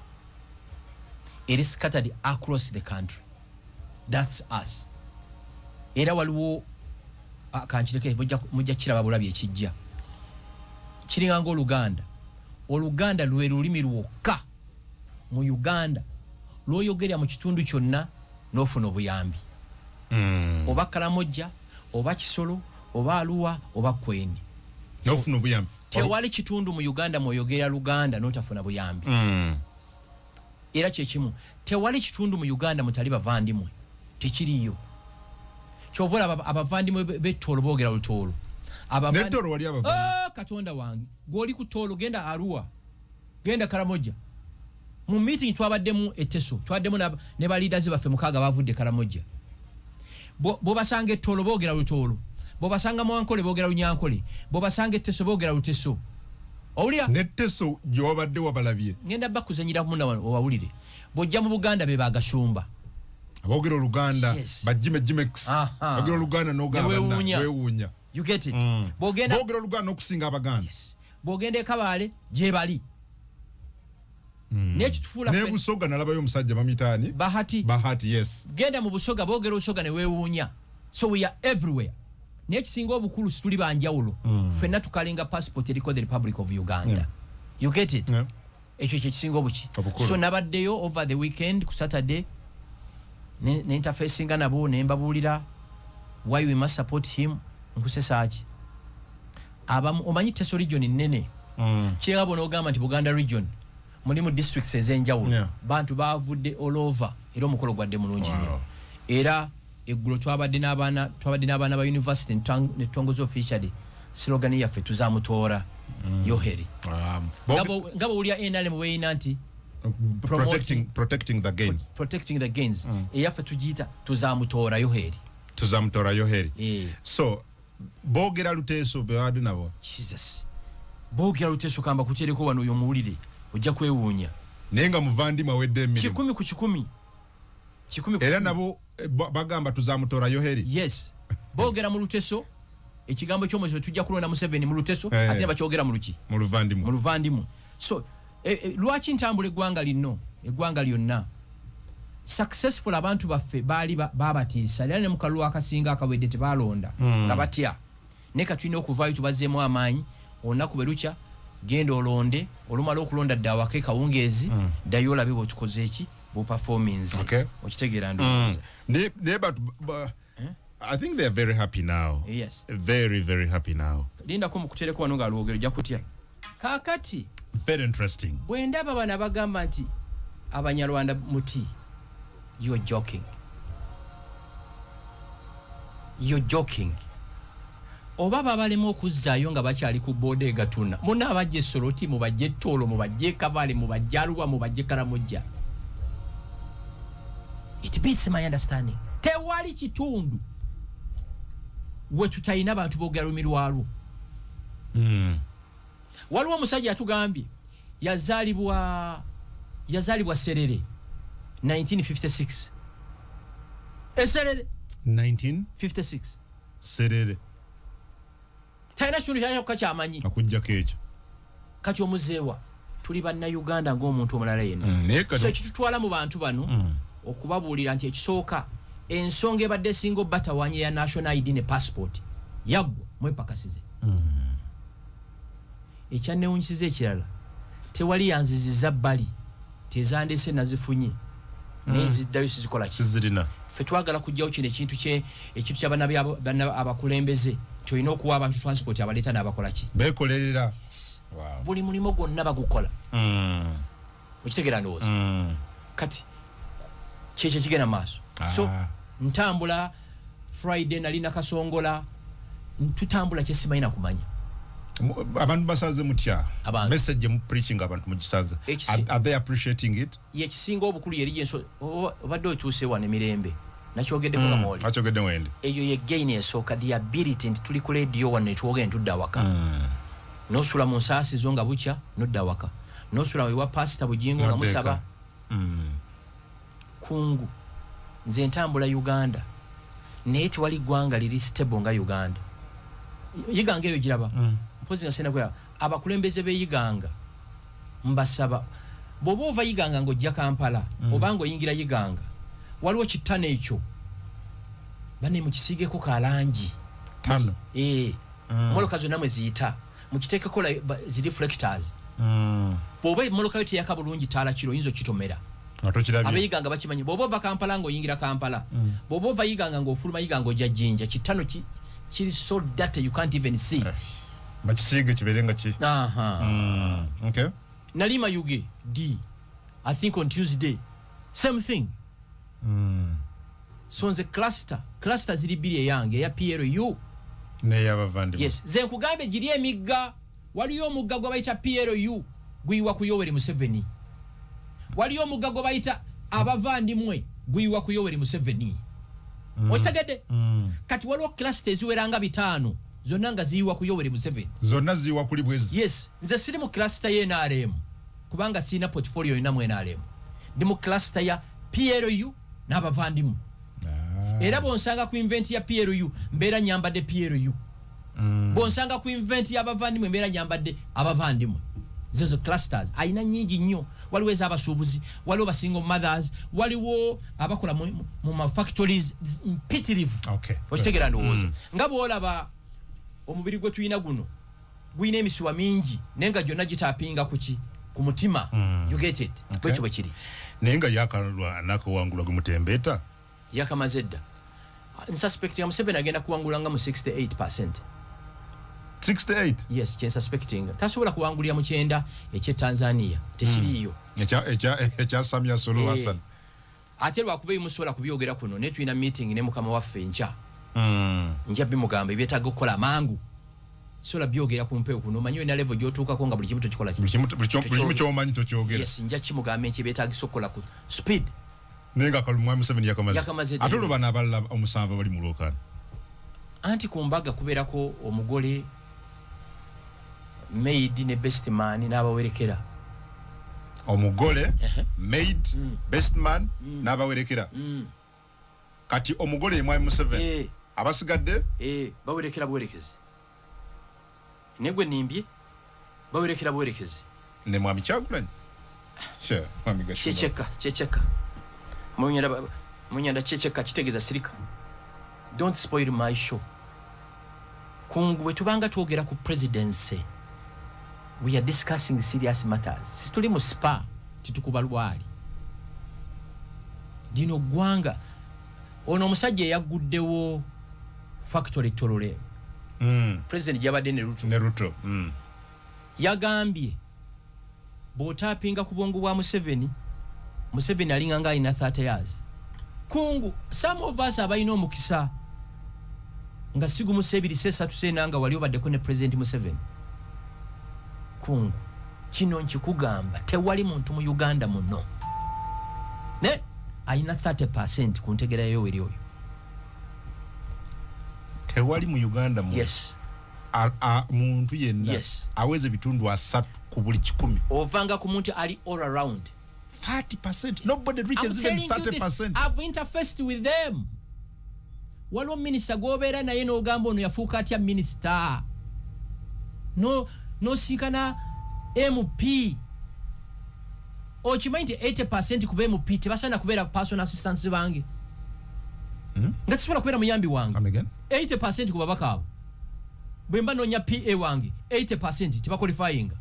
It is scattered across the country. That's us. Era waliwo kankireke mujja kiraba bulabi ekijja. Kiringa ng'Oluganda. Oluganda lwe lulimi lwokka mu Uganda lw'oyogerera mu kitundu kyonna n'ofuna obuyambi. Oba Kalamojja, oba Kisolo, oba Arua, oba Kweni. N'ofuna obuyambi. Tewali kitundu mu Uganda mw'oyogera Luganda n'otafuna buyambi. Era kyekimu, tewali kitundu mu Uganda mutali bavandimwe. Tekiriyo. Kyova olaba abavandimwe b'Ettoolo boogera Lutoolo. N'Ettoolo wali abavandimwe. Katonda wange, gw'oli ku Toolo genda Arua, genda Karamojja. Mu meeting twabaddemu e Teso, twabaddemu ne ba leaders baffe 6 bavudde Karamojja. Bw'obasanga Ettoolo boogera Lutoolo, bw'obasanga Mwankole boogera Lunyankole, bw'obasanga Teso boogera Luteso. Owulira? Neteso gyewabadde wabalabye. Ngenda bakuzanyira muna owawulire. Bw'ojja mu Buganda be bagashumba. Aboogera Oluganda, bajime Jimex. Aboogera Oluganda n'ogamba weewuunya. You get it? Bw'ogenda boogera Oluganda n'okusinga Abaganda. Yes. Bw'ogenda e Kabale gye bali. N'ekitufuula ne Busoga nalabayo omusajja bamuyita ani? Bahati. Bahati, yes. Genda mu Busoga boogera Olusoga ne weewuunya. So we are everywhere. N'ekisinga obukulu situli banjawulo. Ffenna tukalinga passport eriko the Republic of Uganda. Yeah. You get it? Yeah. Ekyo kyekisinga obuki. So nabaddeyo over the weekend ku Saturday ne interfacinga nabo ne mbabuulira why we must support him. Nkusesa ki? Abamu omanyi Teso region nnene. Kiraba n'ogamba nti Buganda region mulimu districts ez'enjawulo. Yeah. Bantu bavudde all over era omukolo gwadde mulungi nnyo. Era eggulo twabadde n'abaana ba university ne tutongoza officially slogan yaffe tuzamutoora Yoheri. Nga bw'owulira NRM bw'erina nti protecting the gains. Protecting the gains. Eyaffe tugiyita tuzamutoora Yoheri. Tuzamutoora Yoheri. So boogera Luteeso bebadde nabo. Jesus. Boogera Luteeso kamba kutereko wano oyo muwulire ojja kwewuunya. Naye nga muvandimwe awedde emirimu. 100 ku 100. 100 era nabo bagamba tuzamutoora Yoheri. Yes. Boogera mu Luteeso ekigambo ky'omwezi tujja kulonda Museveni mu Luteeso ate ne bakyogera mu luki? Mu Luvandimwe. Mu Luvandimwe. So lwaki ntambula eggwanga lino, eggwanga lyonna successful abantu baffe baali babatiisa era ne mu kalulu akasinga akawedde tebalonda nga batya. Naye ka tulina okuvaayo tubazzeemu amaanyi olunaku bwe lukya genda olonde, olumala okulonda dda awaka ekawungeezi ddayo olabe bw'otukoze eki bw'operforminze. Okay. Okitegeera ndowooza. But I think they are very happy now. Yes. Very, very happy now. Lindako mukutereko wano ng'alwogero ojja kutya. Kaakati very interesting. Bwe ndaba bano abagamba nti Abanyarwanda muti, you're joking. You're joking. Oba babalema okuzzaayo nga bakyali ku booda e Gatuna. Munna abajja e Soroti, mubajje Tooro, mubajje Kabale, mubajje Arua, mubajje Karamojja. It beats my understanding. Tewali kitundu we tutalina bantu boogera lulimi lwalwo. Waliwo omusajja yatugambye yazaalibwa Serere 1956. Eserere 1956 Serere. Talina kintu kyakka kyamanyi. Akujjako ekyo. Kati omuzeewa tuli bannayuganda ng'omuntu omulala yenna. So ekitutwala mu bantu bano okubabuulira nti ekisooka ensonga ebadde esinga obbatawaanya ya national ID ne passport yaggwa mwepakasize. Ekyannewuunyisiza ekirala tewali yanziziza bbali tezandese nazifunye naye nziddayo sizikola ki? Sizirina. Ffe twagala kuggyawo kino ekintu ky'abanna abakulembeze nti olina okuwa abantu transport abaleeta n'abakola ki? Beekolerera. Yes. Buli mulimu gwonna bagukola. Okitegeera ndowooza? Kati kyekyo kigenda maaso. So ntambula Friday nali Nakasongola, tutambula kye simanyi na kumanya. Abantu basanze mutya? Message mu preaching abantu mugisanze. Are they appreciating it? Ye kisinga obukulu yeri enso obadde otuuse wano emirembe. Nakyogeddeko nga mwoli. Nakyogedde wende. Eyo ye gain esooka, the ability nti tuli ku radio wano ne twogera ne tudda awaka. N'osula mu nsaasi zo nga bukya n'odda awaka. N'osula ewa Pastor Bugingo nga musaba. Kungu. Nze ntambula Uganda. Naye tewali ggwanga liri stable nga Uganda. Yiganga eyo giraba. Mpozi nga sena kwera abakulembeze b'Yiganga mbasaba bw'oba ova Yiganga ng'ojja Kampala oba ng'oyingira Yiganga waliwo kitano ekyo banne mukisiigeko kalangi tano mmotoka zonna mwe ziyita mukiteekeko zi reflectors. Bw'oba emmotoka yo teyaka bulungi taala kiro oyinza okitomera. Ab'Yiganga bakimanyi. Bw'oba ova Kampala ng'oyingira Kampala, bw'oba ova Yiganga ng'ofuluma Yiganga ojja Jinja, kitano kiri so dirty you can't even see. Bakisiige kibeere nga ki. Okay. Nali Mayuge D, I think on Tuesday, same thing. So nze cluster ziri bbiri, eyange eya PLU n'ey'abavandimwe. Yes, nze nkugambe giri emigga. Waliyo omugga gwe bayita PLU guyiwa ku Yoweri Museveni. Waliyo omugga gwe bayita abavandimwe guyiwa ku Yoweri Museveni. Okitegedde? Kati waliwo cluster eziwera nga 5 Zonna nga ziyiwa ku Yoweri Museveni. Zonna ziyiwa kuli bwezi. Yes, nze siri mu cluster ya NRM kubanga sirina portfolio yonna mu NRM. Ndi mu cluster ya PLU n'abavandimu. Era bw'onsanga ku event ya PLU mbeera nyambadde PLU. Bw'onsanga ku event y'abavandimu mbeera nyambadde abavandimu. Zezo clusters alina nyingi nnyo. Waliwo ez'abasuubuzi, waliwo ba single mothers, waliwo abakola mu ma factories mpitirivu. Okitegeera ndowooza. Nga bw'olaba omubiri gwe tulina guno gulina emisuwa mingi naye nga gyonna gitapinga kuki? Ku mutima. You get it? Bwekyo bwe kiri. Naye nga yakalwa gwe mutembeeta yakamaze dda. Nsuspectinga Museveni agenda kuwangula nga mu 68%. 68? Yes, kye suspecting. Tasobola kuwangulira mu 90 ekye Tanzania tekiriiyo. Ekya Samia Suluhu Hassan. Ate lwakuba emusobola kubyogera kuno ne tulina meeting ne mukama waffe enkya. Nja bimugamba ebyetaaga okukola mangu. Sobola byogera ku mpewo kuno, omanyi olina level gy'otuukako nga buli kimu tokikola. Buli kimu ky'omanyi tokyogera. Yes, nja kimugamba enkya ebyetaagisa okukola ku speed. Naye nga Mwami Museveni yakamaze. Ate olwo bano abalala omusanvu bali mu lwokaano. Anti ku mbaga kubeerako omugole, maid ne best man n'abawerekera. Omugole, maid, best man n'abawerekera. Kati omugole ye Mwami Museveni. Abasigadde? Bawerekera buwerekezi. Negwe nimbye bawerekera buwerekezi. Ne Mwami Kyagulanyi. Mwami Gashumba. Checheka. Munyanda checheka kitegeeza sirika. Don't spoil my show. Kungu bwe tubanga twogera ku presidency, we are discussing serious matters. Situli mu spa titukuba lwali. Dino gwanga ono omusajja eyaguddewo factory Torole. President gyabadde ne Ruto. Yagambye bw'otapinga ku bwongo bwa Museveni, Museveni alinga nga alina 30 years. Kungu, some of us abalina omukisa nga sigumu sebiri sesatu senanga wali obaddeko ne President Museveni. Kungu, kino nkikugamba tewali muntu mu Uganda muno ne alina 30% ku ntegera Yoweri oyo. Tewali mu Uganda muno. Yes. Muntu yenna. Yes. Aweze bitundu 30 ku buli 100. Ovanga ku muntu ali all around. 30%. Nobody reaches even 30%. I've interfaced with them. Waliwo minisita gw'obeera naye n'ogamba ono yafuuka atya minisita. No, n'osinkana MP. Okimanyi nti 80% ku MP tebasaana kubeera personal assistants bange. Nga tesobola kubeera muyambi wange. 80% ku babaka abo. Bwe mba noonya PA wange, 80% tebaqualifyinga.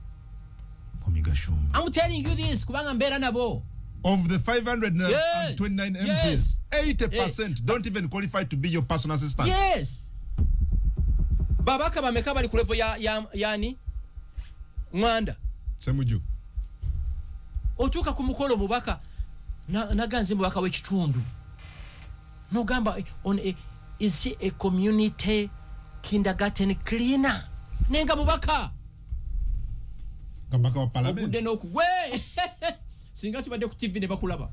I'm telling you this kubanga mbeera nabo. Of the 529 MPs, 80% don't even qualify to be your personal assistant. Yes. Babaka bameka bali ku level ya yani Ngwanda. Semuju. Otuuka ku mukolo mubaka naganze mubaka w'ekitundu. Nogamba on a, is he a community kindergarten cleaner? Nenga mubaka. Mubaka wa parliament. Ogudde n'okuwe. Singa tubadde ku TV ne bakulaba.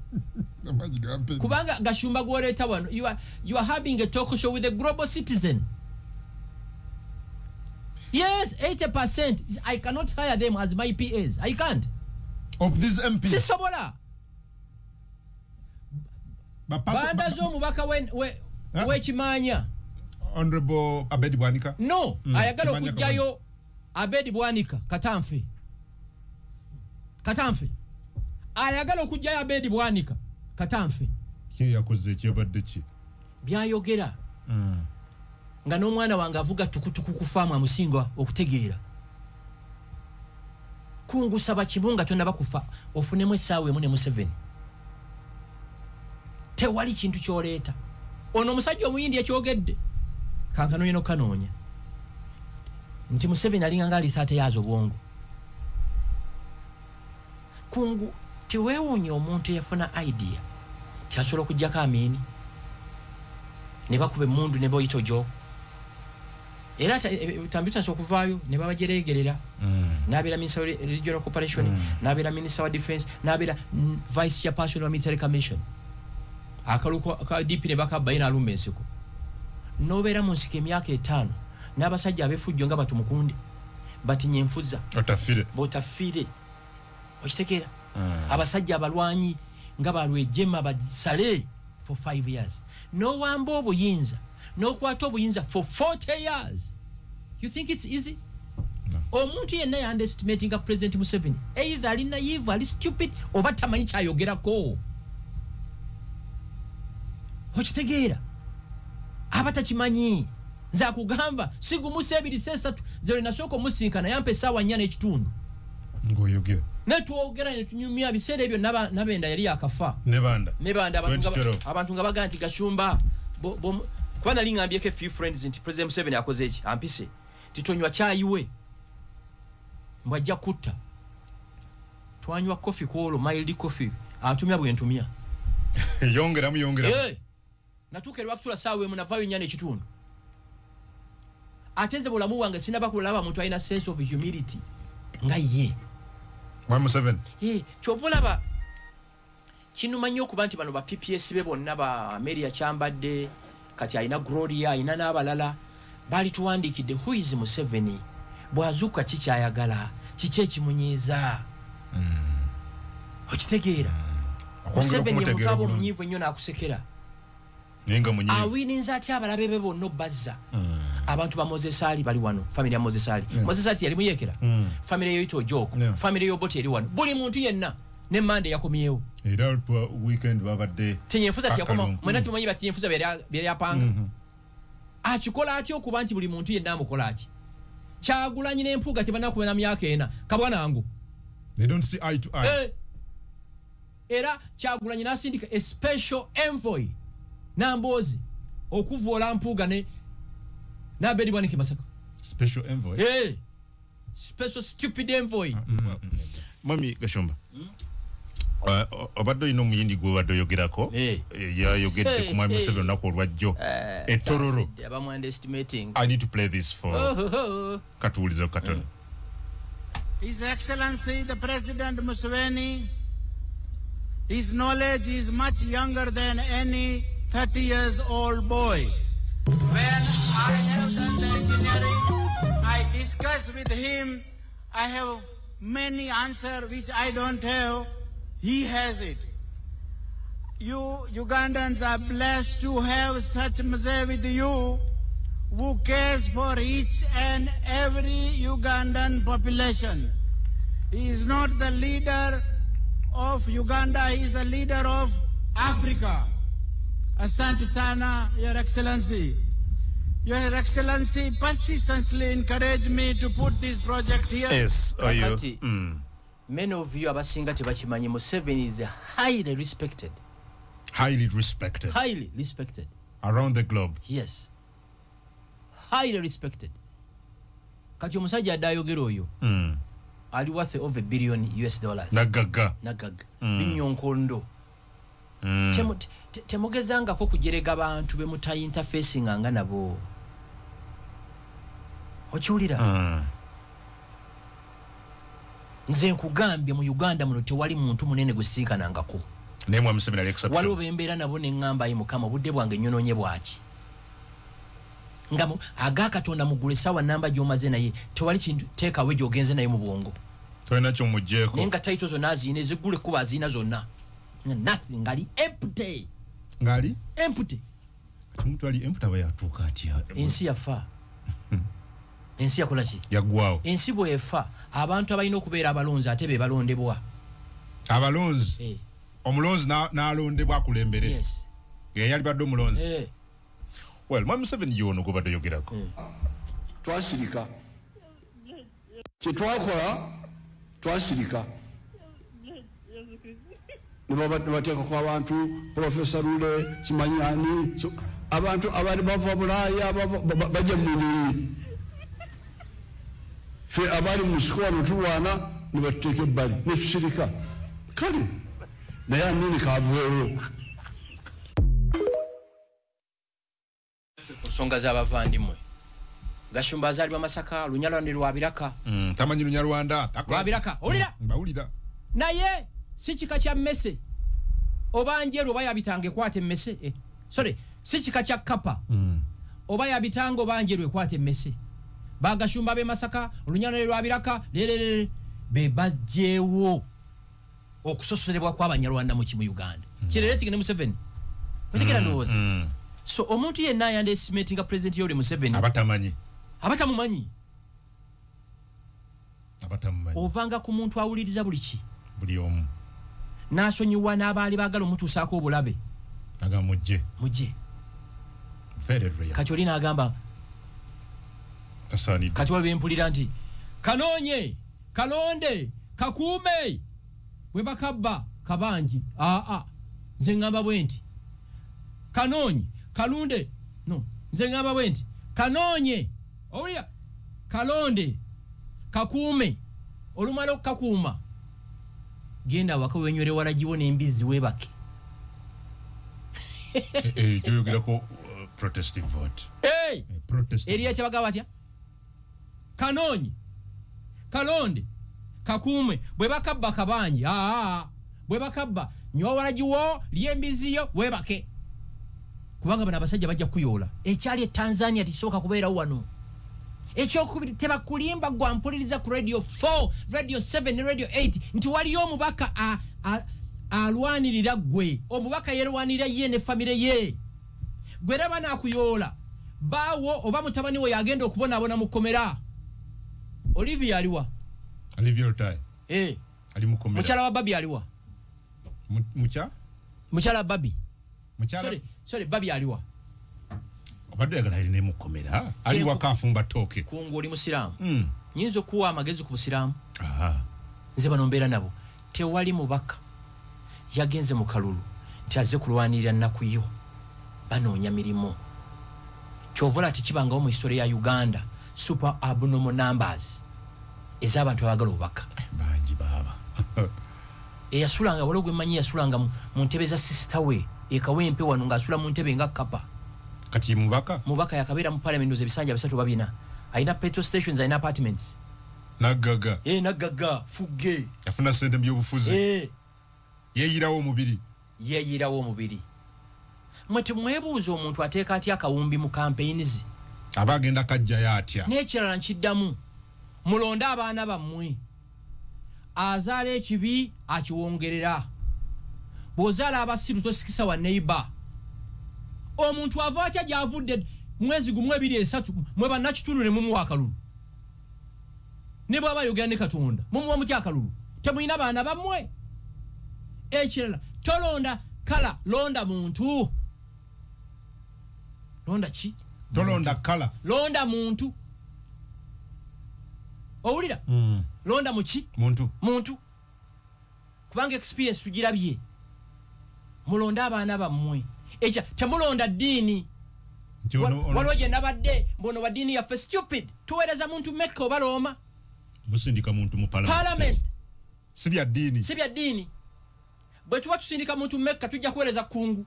Kubanga Gashumba gw'oleeta wano, you are having a talk show with a global citizen. Yes, 80%. I cannot hire them as my PAs. I can't. Of these MPs. Sisobola. Bandazo omubaka w'ekimanya. Honorable Abedi Bwanika? No, ayagala okujjayo Abedi Bwanika Katanfe. Katanfe. Ayagala okujjayo Abedi Bwanika Katanfe. Ki yakoze ekyabadde ki? Byayogera. Nga n'omwana wange avuga tukutuku ku faamu amusinga okutegeera. Kungusaba kimu nga tonnaba kufa ofunemu essaawa emu ne Museveni. Tewali kintu ky'oleeta. Ono omusajja omuyindi ekyogedde kankanoonya n'okanoonya nti Museveni alinga nga ali 30 years obwongo. Kungu teweewuunya omuntu eyafuna idea tyasobola okuggyako Amini ne bakuba emmundu ne boyita Ojok. Era tambitandise okuvaayo ne babajereegerera. N'abeera Minister wa Regional Corporation, n'abeera Minister wa Defense, n'abeera Vice Chairperson wa Military Commission. Akaluko ka DP ne bakabba n'alumba ensiko. N'obeera mu nsiko emyaka 5 N'abasajja ab'effujjo nga batumukunde batinye enfuza botafire, okitegeera? Abasajja abalwanyi nga balwejema basale for 5 years, n'owamba obuyinza n'okwata obuyinza for 40 years. You think it's easy? No. Omuntu yenna ya underestimatinga President Museveni, either ali naive, ali stupid, oba tamanyi kyayogerako, okitegeera? Aba takimanyi. Nze akugamba sigumusa ebiri sesatu zero nasooka omusinkana yampa essaawa 4.5 ng'oyogera netwogera netunyumya. Biseera ebyo Nabenda yali yakafa nebanda Nebanda, abantu nga bagaa nti Gashumba, kuba nali ngambyeko a few friends nti President Museveni akoze eki, ampise titonywa kyayi we mbwajja kutta. Twanywa coffee kwolwo, mild coffee, antumya bwe ntumya. Yongeramu yongeramu. Natuuka erwakutula saawa emu, navaayo 4.5. Ate nze bulamu bwange sinaba kulaba muntu alina sense of humility nga ye Mwami Museveni. Kyova olaba kinuma nnyo okuba nti bano ba PPS be bonna, ba Amelia Kyambadde, kati alina Gloria, alina n'abalala, baali tuwandiikidde who is Museveni, bw'azuuka kikyayagala, kiki ekimunyiiza, okitegeera? Museveni ye muntu aba omunyiivu ennyo n'akusekera. Naye nga munyiivu. Awininza atya abalabe be bonna obbazza? Abantu ba Moses Ali bali wano, family ya Moses Ali. Moses Ali yali muyekera, family yoyita Ojoko, family y'Obote eri wano, buli muntu yenna ne Mande yakomyewo. Era weekend babadde Tinyenfuza tiyakoma, mwena timumanyi ba Tinyenfuza byali apanga. Akikola atya okuba nti buli muntu yenna amukola aki? Kyagulanyi n'Empuuga tebannakuba na myaka 4, kabwanangu. They don't see eye to eye. Era Kyagulanyi n'asindika a special envoy Namboozi okuvoola Mpuuga ne Nabedi Bwanike Masaka. Special envoy? Special stupid envoy. Mami Gashumba, obadde olina omuyindi gw'obadde oyogerako, yayogedde ku Mwami Museveni olunaku olwajjo etororo. Abamu underestimating. I need to play this for katuwulize katono. His Excellency the President Museveni, his knowledge is much younger than any 30 years old boy. When I have done the engineering, I discuss with him. I have many answers which I don't have. He has it. You Ugandans are blessed to have such Mzee with you who cares for each and every Ugandan population. He is not the leader of Uganda, he is the leader of Africa. Asante sana, Your Excellency. Your Excellency persistently encouraged me to put this project here. Yes, are you? Many of you abasinga tebakimanyi, Museveni is highly respected. Highly respected. Highly respected. Around the globe. Yes. Highly respected. Kati omusajja adde ayogera oyo ali worth over $1 billion. Nagagga. Nagagga. Binyonkondo. Temugezangako kujerega bantu be muta interfacing nabo. Okiwulira? Nze nkugambye mu Uganda muno tewali muntu munene gusiikanangako. Naye Mwami Museveni ali exception. Waliwo bembeera nabo ne ŋŋamba, ayi Mukama, obudde bwange nnyonoonye bwaki? Nga aga Katonda muggulu essaawa namba gy'omaze naye tewali kintu teekawe gy'ogenze naye mu bwongo. Tolina ky'omuggyeko. Naye nga title zonna aziina, eziggula ekkubo aziina zonna. Nothing, ngali empty. Ngali? Empty. Kati omuntu ali empty aba yatuuka atya? Ensi yafa. Ensi yakola ki? Yaggwawo. Ensi bw'efa, abantu abalina okubeera abalonzi ate be balondebwa. Abalonzi? Omulonzi n'alondebwa akulembere. Yes. Ye yali badde omulonzi. Well, Mwami Museveni y'ono gw'obadde oyogerako. Twasirika. Kye twakola, twasirika. Ne bateekako abantu, Professor Lule, simanyi ani, abantu abaali bava Bulaaya bajja mu mubiri. Ffe abaali mu nsiko wano tulwana ne batuteeka ebbali ne tusirika. Kale naye Amini kaveewo. Ku nsonga z'abavandimwe, Gashumba azaalibwa Masaka, Lunyarwanda lwa Biraka. Tamanyi Lunyarwanda. Lwa Biraka, owulira? Mbawulira. Naye si kika kya mmese oba njeru oba yabitanga ekwata emmese, sorry, si kika kya kapa. Oba yabitango banjerwe kwate emmese. Bagashumba be Masaka, olunyano lwa Biraka, lelelele be bajewo okusosolebwa kw'Abanyarwanda mu kimu Uganda. Kirere ne Museveni. Otegera ndowooza. So omuntu yenna yande estimatinga President Yoweri Museveni abatamanyi. Abatamumanyi. Abatamumanyi. Ovanga ku muntu awuliriza buli ki. Buli omu. N'asonyiwa n'abaali baagala omutuusaako obulabe. Aga mujje. Mujje. Very rare. Kati oli n'agamba Kasani. Kati waliwo empulira nti kanoonye, kalonde, kakuume bwe bakabba kabangi. Aa, nze ŋŋamba bwe nti kanoonye, kalunde, no, nze ŋŋamba bwe nti kanoonye, owulira, kalonde, kakuume, olumala okukakuuma genda waka wenywere walagiwo n'embizzi weebake. Gyoyogerako protestive vote. Hey! Eriya kyabagamba batya? Kanoonye, kalonde, kakuume, bwe bakabba kabangi. Aa, bwe bakabba nywa walagiwo, lya embizzi yo weebake. Kubanga bano abasajja bajja kuyoola. Ekyali e Tanzania tekisooka kubeerawo wano. Ekyokubiri, tebakulimba gwa mpuliriza ku Radio 4, Radio 7 ne Radio 8 nti waliyo omubaka alwanirira ggwe. Omubaka yerwanirira ye ne famire ye. Gwe era banaakuyoola baawo oba mutabani we yagenda okubonaabona mu kkomera. Olivia aliwa? Olivia Lutaaya. Ali mu kkomera. Mukyala wa Babi aliwa? Mukyala wa Babi. Sorry, Babi aliwa? Obadde oyagala alina mu kkomera. Ali waka afumba ttooke. Kungu oli musiraamu. Nnyinza okuwa amagezi ku busiraamu. Nze bano mbeera nabo. Tewali mubaka yagenze mu kalulu nti azze kulwanirira nnaku yo. Banoonya mirimu. Ky'ovola tekibangawo mu history ya Uganda super abnormal numbers ez'abantu abaagala obubaka. Bangi baaba. Eyasulanga waliwo gwe mmanyi yasulanga mu ntebe za sister we e Kawempe wano ng'asula mu ntebe nga kkapa. Kati mubaka? Mubaka yakabeera mu parliament ndowooza ebisanja 3 oba 4. Alina petrol stations, alina apartments. Naggaga. Naggaga, fugge. Yafuna ssente mu byobufuzi. Yeeyirawo omubiri. Yeeyirawo omubiri. Mwe temwebuuza omuntu ateeka atya akawumbi mu campaigns. Aba agenda kajjayo atya. N'ekirala nkiddamu, mulonde abaana bammwe. Azaala ekibi akiwongerera. Bw'ozaala abasiru tosikisa wa neighbor. Omuntu ava atya gy'avudde mwezi 1 2 3 mwe bannakitundu ne mumuwa akalulu. Ne bw'aba ayogera ne Katonda mumuwa mutya akalulu? Temulina baana bammwe. Ekirala tolonda kala, londa muntu. Londa ki? Tolonda kala, londa muntu. Owulira? Londa muki? Muntu. Muntu. Kubanga experience tugirabye. Mulonda abaana bammwe. Ekya temulonda ddiini. Waliwo gye nabadde mbono wa ddiini yaffe stupid. Tuweereza muntu Mecca oba Roma. Musindika muntu mu parliament. Si bya ddiini. Si bya ddiini. Bwe tuba tusindika muntu Mecca tujja kuweereza kungu.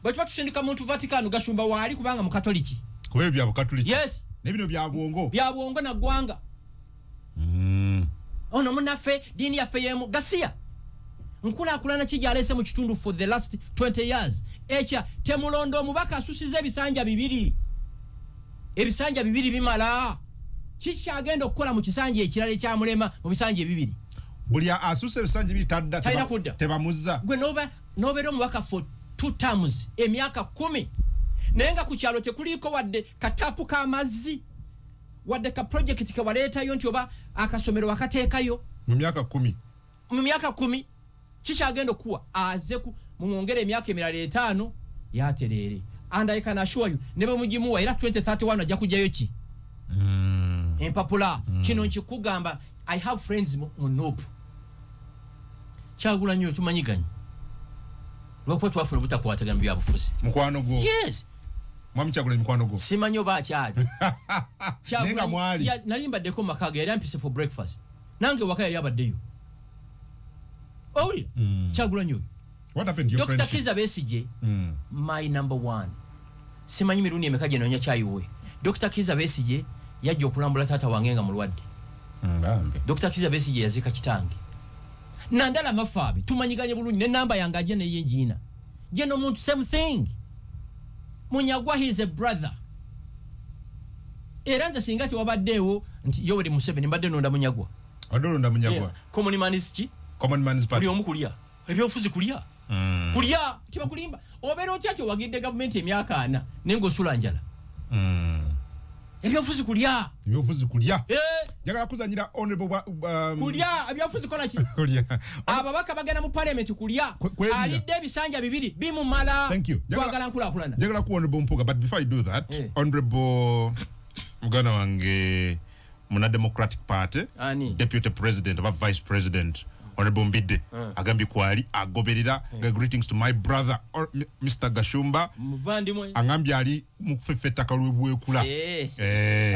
Bwe tuba tusindika muntu Vatican gashumba waali kubanga mukatoliki. Kuba ebyo bya bukatoliki. Yes. Ne bino bya bwongo. Bya bwongo na ggwanga. Ono munnaffe ddiini yaffe y'emu gasiya. Nkulaakulana ki gy'aleese mu kitundu for the last 20 years. Ekya temulonda omubaka asusiza ebisanja 2. Ebisanja 2 bimala. Kiki kyagenda okukola mu kisanja ekirala ekyamulema mu bisanja 2? Buli asusa ebisanja 2 tadda tebamuzza. Gwe n'obeera omubaka for 2 terms emyaka 10. Naye nga ku kyalo tekuliiko wadde katapu k'amazzi, wadde ka project ke waleetayo nti oba akasomero wakateekayo. Mu myaka 10. Mu myaka 10 kikyagenda okuwa aze ku mumwongere emyaka emirala 5 yatereere. And I can assure you ne bwe mugimuwa era 2031 ajja kujjayo ki? Empapula. Kino nkikugamba, I have friends mu NUP. Kyagulanyi oyo tumanyiganye. Lwakuba twafuna obutakwatagana mu byabufuzi. Mukwano gwo. Yes. Mwami Kyagulanyi mukwano gwo. Simanyi oba akyali. Naye nga mwali. Nali mbaddeko mu maka ge, yali ampise for breakfast. Nange waka yali abaddeyo. Owulira? Kyagulanyi oyo. What happened to your Dr. friendship? Kizza Besigye, my number 1. Simanyi mirundi emeka gye noonya kyayiwe. Dr. Kizza Besigye yajja okulambula taata wange nga mulwadde. Dr. Kizza Besigye yaziika kitange. Nandala Mafaabi tumanyiganye bulungi ne namba yange ajja neye ngiina. Gye n'omuntu same thing. Munyagwa he is a brother. Era nze singa tewabaddeewo nti Yoweri Museveni mbadde nonda Munyagwa. Adolonda Munyagwa. Common man's ki? Common man's party. Buli omu kulya. Ebyobufuzi kulya. Kulya tibakulimba. Obeera otya kyowagidde gavumenti emyaka 4 naye ng'osula njala. Ebyobufuzi kulya. Ebyobufuzi kulya. Njagala kuzanyira honorable kulya ebyobufuzi kola ki? Kulya. Ababaka bagenda mu parliament kulya. Alidde ebisanja bibiri bimumala. Twagala nkulaakulana. Njagala ku honorable Mpuuga, but before I do that, honorable muganda wange muna Democratic Party, Ani? Deputy President oba Vice President Honorable Mbidde agambye kwali agoberera. Greetings to my brother Mr. Gashumba. Muvandimwe. Angambye ali mu kufeffetta kalwebwekula.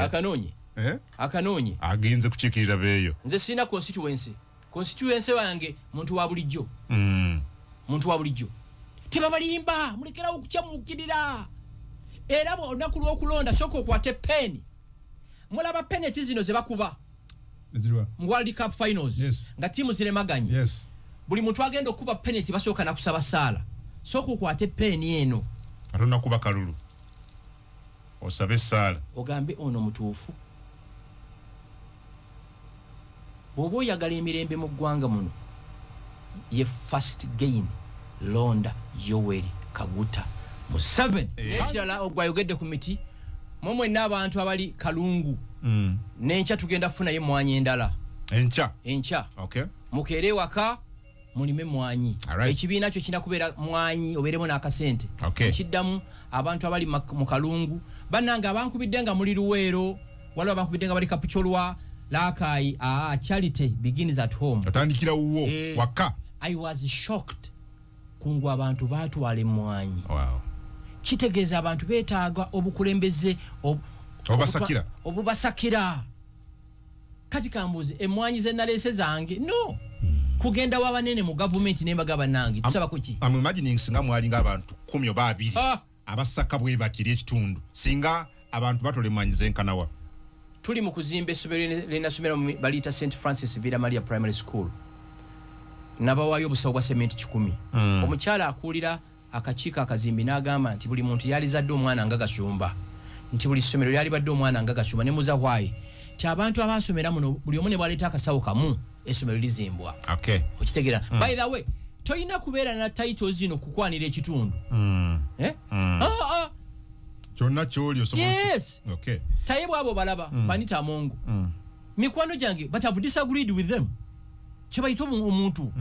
Akanoonye. Akanoonye. Agenze kukiikirira beeyo. Nze sirina constituency. Constituency wange muntu wa bulijjo. Muntu wa bulijjo. Tebabalimba, mulekerawo okukyamuukirira. Era olunaku lw'okulonda sooka okwate peni. Mulaba penalty zino ze bakuba mu World Cup finals. Nga ttiimu ziremaganye. Buli muntu agenda okuba penalty basooka nakusaba saala. Sooka okwate peni eno. Ate onakuba kalulu. Osabe saala. Ogambe ono mutuufu. Bw'oba oyagala emirembe mu ggwanga muno, ye first gain londa Yoweri Kaguta Museveni. Ekirala ogwo ayogedde ku miti, mwe mwenna abantu abali Kalungu. N'enkya tugenda kufunayo emmwanyi endala. Enkya? Enkya. Okay. Mukeere ewaka mulime emmwanyi. Ekibiina kyo kirina kubeera mwanyi obeeremu n'akasente. Ekiddamu abantu abali mu Kalungu. Bannange abankubidde nga muli Luweero, waliwo abankubidde nga bali Kapchorwa, Lakayi, charity begins at home. Otandikira wuwo waka. I was shocked. Kungu abantu baatwala emmwanyi. Wow. Kitegeeza abantu beetaaga obukulembeze obubasakira. Obubasakira. Kati kambuze emmwanyi ze naleese zange no. Kugenda w'abanene mu gavumenti ne mbaga bannange tusaba kuki? I'm imagining singa mwalinga abantu 10 oba 20 abasaka bwe batiri ekitundu singa abantu batole emmwanyi zenkanawa. Tuli mu kuzimba essomero linasomera baliyita St Francis Villa Maria Primary School. Nabawaayo obusawo bwa sementi 100. Omukyala akuulira akakiiko akazimbi n'agamba nti buli muntu yalizadde omwana nga Gashumba, nti buli ssomero lyalibadde omwana nga Gashumba. Ne muza hwayi nti abantu abaasomera muno buli omu ne bwaleeta akasawo kamu essomero lizimbwa. Okitegeera? By the way, tolina kubeera na titles zino kukwanira ekitundu. Kyonna ky'oli osobola. Yes. Taye bwabo balaba Banita Amongo. Mikwano gyange, but I've disagreed with them. Kye bayita omuntu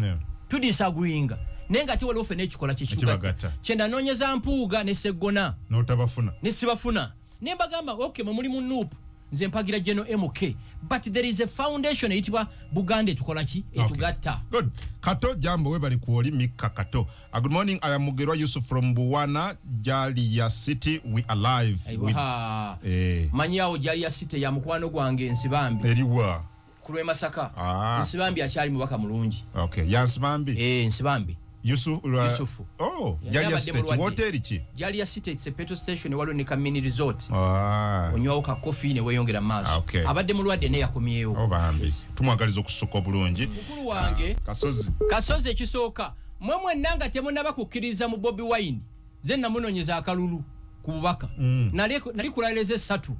tudisagreeinga naye nga tewaliwo ffenna ekikola kyekitugatta. Kye nanoonyeza Mpuuga ne Sseggona n'otabafuna ne sibafuna ne mbagamba okay, mwe muli mu NUP, nze mpagira General MK, but there is a foundation eyitibwa Buganda etukola ki etugatta. Good. Kato jambo webali kuoli Mika Kato. Good morning, I am Mugerwa Yusuf from Buwana, Jalia City. We are live. Manyi awo Jalia City ya mukwano gwange Nsibambi. Eriwa. Kulwe Masaka. Nsibambi akyali mubaka mulungi. Ya Nsibambi. Nsibambi. Yusufu. Oh, Jalia City. Hotel ki? Jalia City, it's a petrol station waliwo ne ka mini resort. Onywawo ka coffee ne weeyongera maaso. Abadde mulwadde ne yakomyewo. Oh bambi. Tumwagaliza okussuka obulungi. Mukulu wange Kasozi. Kasozi ekisooka. Mwe mwenna nga temunnaba kukkiriza mu Bobi Wine. Nze namunoonyeza akalulu ku bubaka. Nali kulaleza 3.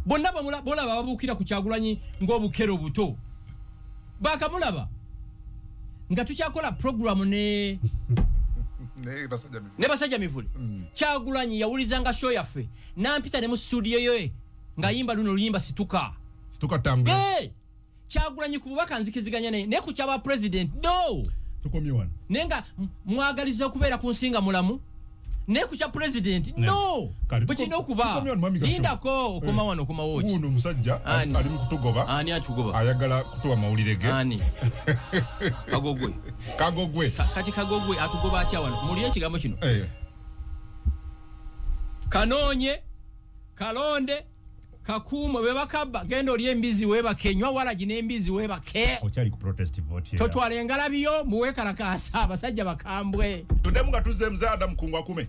Bonna bolaba babuukira ku Kyagulanyi ng'obukero buto. Baakamulaba. Nga tukyakola program ne basajja mivule. Kyagulanyi yawulizanga show yaffe nampita ne mu studio ye ng'ayimba luno oluyimba situka situka tambula. Kyagulanyi ku bubaka nzikiziganya naye ku kyaba president no tukomye wano naye nga mwagaliza okubeera ku nsinga mulamu naye ku kya president no bwe okuba lindako okoma wano okomawo ki uno omusajja ali mu kutugoba. Ani atugoba? Ayagala kutuwa mawulire ge. Ani? Kagogwe. Kagogwe. Kati Kagogwe atugoba atya wano? Mulire ekigambo kino. Kanoonye, kalonde, kakuumwe bwe bakabba genda olye embizi weebake, nywa waragi n'embizi weebake. Okyali ku protest vote here. Totwala engalabi yo muweekalakaasa abasajja bakambwe. Tuddemu nga tuzze mzee Adam Kungu akume.